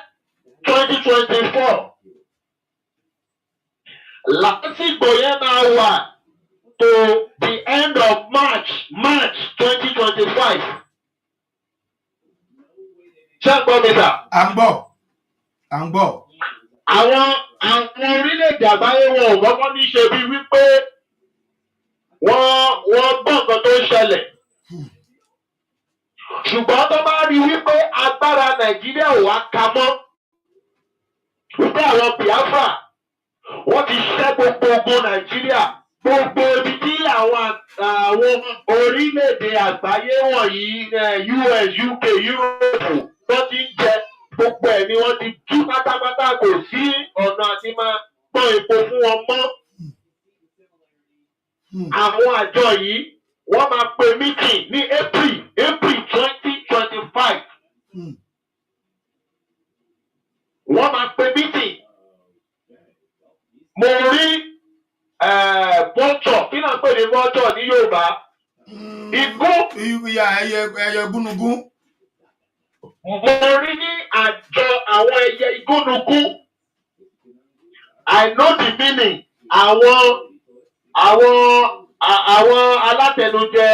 A: 2024, lásìkò yẹn máa wà to the end of March 2025. Ṣé ẹ gbọ́ mi sà?
B: À ń gbọ́, à ń gbọ́.
A: Àwọn orílẹ̀-èdè àgbáyé, wọn ò kọ́kọ́ ní ṣe bíi wípé wọ́n gbọ́ nǹkan tó ń ṣẹlẹ̀. Ṣùgbọ́n tó bá rí wípé agbára Nàìjíríà ò wá ka mọ́, wípé àwọn Biafra wọ́n ti ṣẹ́ gbogbo ogun Nàìjíríà, gbogbo ibi tí àwọn orílẹ̀-èdè àgbáyé wọ̀nyí, US, UK, Europe, wọ́n ti ń jẹ, gbogbo ẹ̀ ni wọ́n ti tú pátápátá, kò sí ọ̀nà àti máa pọ́n epo fún wọn mọ́. Àwọn àjọ yìí, wọ́n máa pe meeting ní April 2025. Wọ́n máa pe meeting. Mo rí vulture, kí náà pè ní vulture ní Yorùbá? Igún.
B: Ìyá ẹyẹ, ẹyẹ gúnugún.
A: Mo rí àjọ àwọn ẹyẹ igúnnugún. I know the meaning. Àwọn alátẹnujẹ,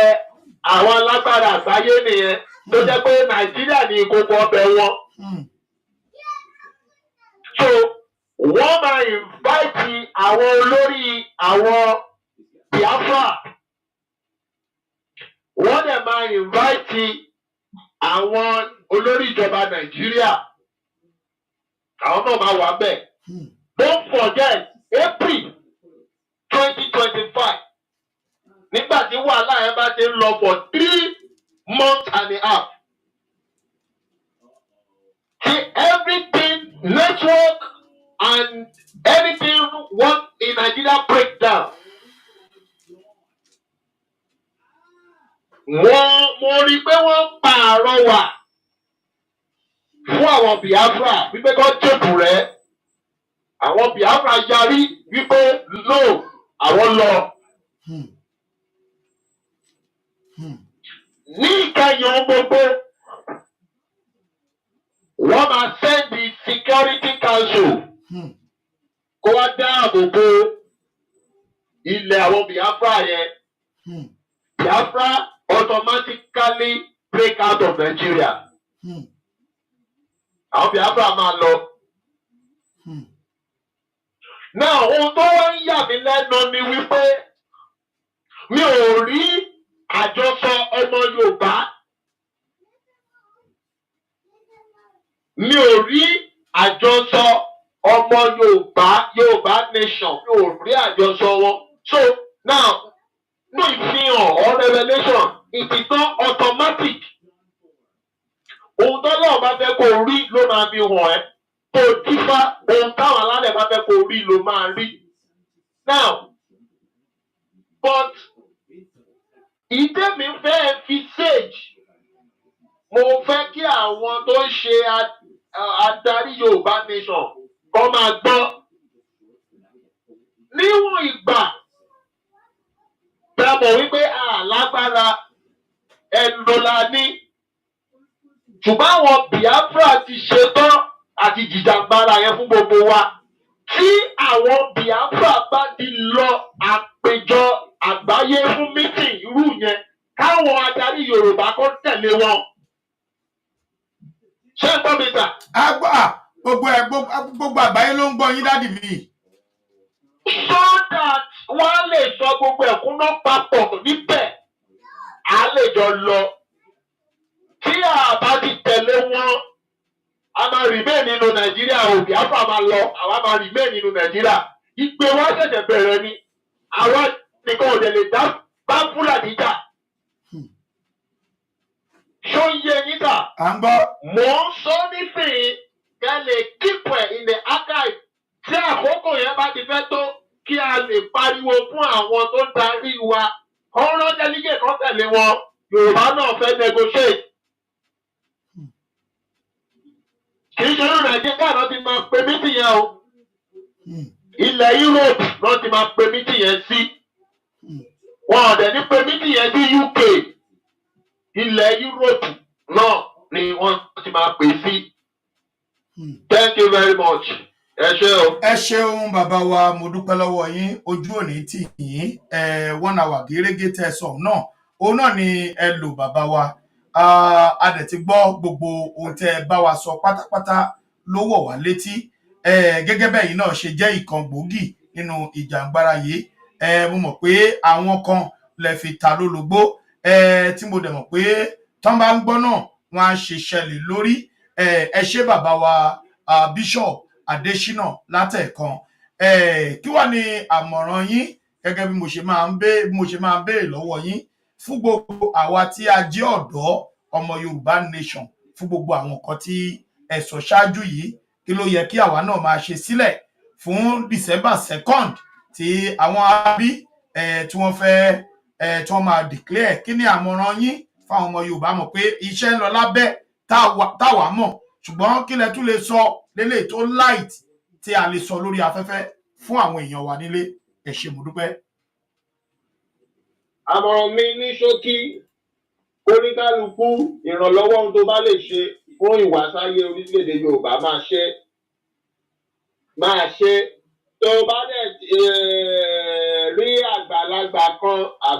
A: àwọn alágbára àgbáyé nìyẹn, tó jẹ́ pé Nàìjíríà ní ìkókó ọbẹ̀ wọn. So wọ́n máa invite àwọn olórí àwọn Biafra, wọ́n dẹ̀ máa invite àwọn olórí ìjọba Nàìjíríà, àwọn náà máa wà bẹ́ẹ̀. Don't forget, April 2025, nígbà tí wàhálà yẹn bá ti ń lọ for 3 months and a half, tí everything, network and anything work in Nigeria break down. Wọ́n, mo rí i pé wọ́n pa àrọwà fún àwọn Biafra wípé kó jèbù rẹ̀. Àwọn Biafra yarí wípé no, àwọn lọ. Ní ìkẹyìn ohun gbogbo, wọ́n máa send the Security Council kó wá dáàbò bo ilẹ̀ àwọn Biafra yẹn. Biafra automatically break out of Nigeria. Àwọn Biafra máa lọ. Now, ohun tó wá ń yà mí lẹ́nu ni wípé mi ò rí àjọsọ ọmọ Yorùbá. Mi ò rí àjọsọ ọmọ Yorùbá, Yorùbá nation, mi ò rí àjọsọ wọn. So now, no ìfihàn or revelation, it is not automatic. Ohun tọ́lọ́run bá fẹ́ kó o rí ló máa fi hàn ẹ́. Tó o dífá, ohun táwọn alálẹ̀ bá fẹ́ kó o rí ló máa rí. Now, but ìdí mi fẹ́ fi sage, mo fẹ́ kí àwọn tó ń ṣe adarí Yorùbá nation kọ́ máa gbọ́. Níwọ̀n ìgbà tá a mọ̀ wípé a lágbára, ẹnu la ní, ṣùgbọ́n àwọn Biafra ti ṣetán àti jìjàgbara yẹn fún gbogbo wa. Tí àwọn Biafra bá ti lọ àpèjọ àgbáyé fún meeting irú yẹn, káwọn adarí Yorùbá kó tẹ̀lé wọn. Ṣé ẹ gbọ́ mi, sir?
B: Gbogbo ẹ, gbogbo àgbáyé ló ń gbọ́ yín, daddy mi.
A: So that wọ́n á lè sọ gbogbo ẹ̀kúnná papọ̀ níbẹ̀, á lè jọ lọ. Tí a bá ti tẹ̀lé wọn, a máa remain nínú Nàìjíríà o. Biafra máa lọ, àwa máa remain nínú Nàìjíríà. Ìgbé wa ṣẹ̀ṣẹ̀ bẹ̀rẹ̀ ni. Àwa nìkan ò dẹ̀ lè dá bá Fúlàní jà. Ṣó ń yé yín, sir?
B: À ń gbọ́.
A: Mò ń sọ nísìnyí kẹ́ lè keep ẹ̀ in the archive, tí àkókò yẹn bá ti fẹ́ tó, kí a lè pariwo fún àwọn tó darí wa kọ́ rán delegate kan tẹ̀lé wọn. Yorùbá náà fẹ́ negotiate. Kì í ṣe ní Nàìjíríà náà ti máa pe meeting yẹn o. Ilẹ̀ Europe náà ti máa pe meeting yẹn sí. Wọn ò dẹ̀ ní pe meeting yẹn sí UK. Ilẹ̀ Europe náà ni wọ́n ti máa pè sí. Thank you very much. Ẹ ṣé o.
B: Ẹ ṣeun, bàbá wa, mo dúpẹ́ lọ́wọ́ yín. Ojú òní tì yín. Ẹ one hour gẹ́gẹ́ tẹ́ ẹ sọ náà, òun náà ni ẹ lò, bàbá wa. Ah, a dẹ̀ ti gbọ́ gbogbo ohun tẹ́ ẹ bá wa sọ pátápátá, ló wọ̀ wá létí. Gẹ́gẹ́ bẹ́ẹ̀ yìí náà ṣe jẹ́ ìkan gbòógì nínú ìjàngbara yìí, mo mọ̀ pé àwọn kan lè fi ta lólobó tí mo dẹ̀ mọ̀ pé tán bá ń gbọ́ náà, wọ́n á ṣe ṣẹlẹ̀ lórí. Ẹ ṣé, bàbá wa, Bishop Adésínà látẹ̀kan. Kí wàá ní àmọ̀ràn yín, gẹ́gẹ́ bí mo ṣe máa ń béèrè lọ́wọ́ yín, fún gbogbo àwa tí a jẹ́ ọ̀dọ́ ọmọ Yorùbá nation, fún gbogbo àwọn nǹkan tí ẹ sọ ṣáájú yìí? Kí ló yẹ kí àwa náà máa ṣe sílẹ̀ fún December 2nd tí àwọn abí tí wọ́n fẹ́ tí wọ́n máa declare? Kí ni àmọ̀ràn yín fáwọn ọmọ Yorùbá? Mọ̀ pé iṣẹ́ ń lọ lábẹ́ táwa mọ̀, ṣùgbọ́n kí lẹ tún lè sọ lélẹ̀ tó light tí a lè sọ lórí afẹ́fẹ́ fún àwọn èèyàn wa nílé? Ẹ ṣé, mo dúpẹ́.
A: Àmọ̀ràn mi ní ṣókí, oníkálukú, ìrànlọ́wọ́ ohun tó bá lè ṣe. fún ìwàsáyé orílẹ̀-èdè Yorùbá, máa ṣe, máa ṣe. Tó o bá dẹ̀ rí àgbàlagbà kan.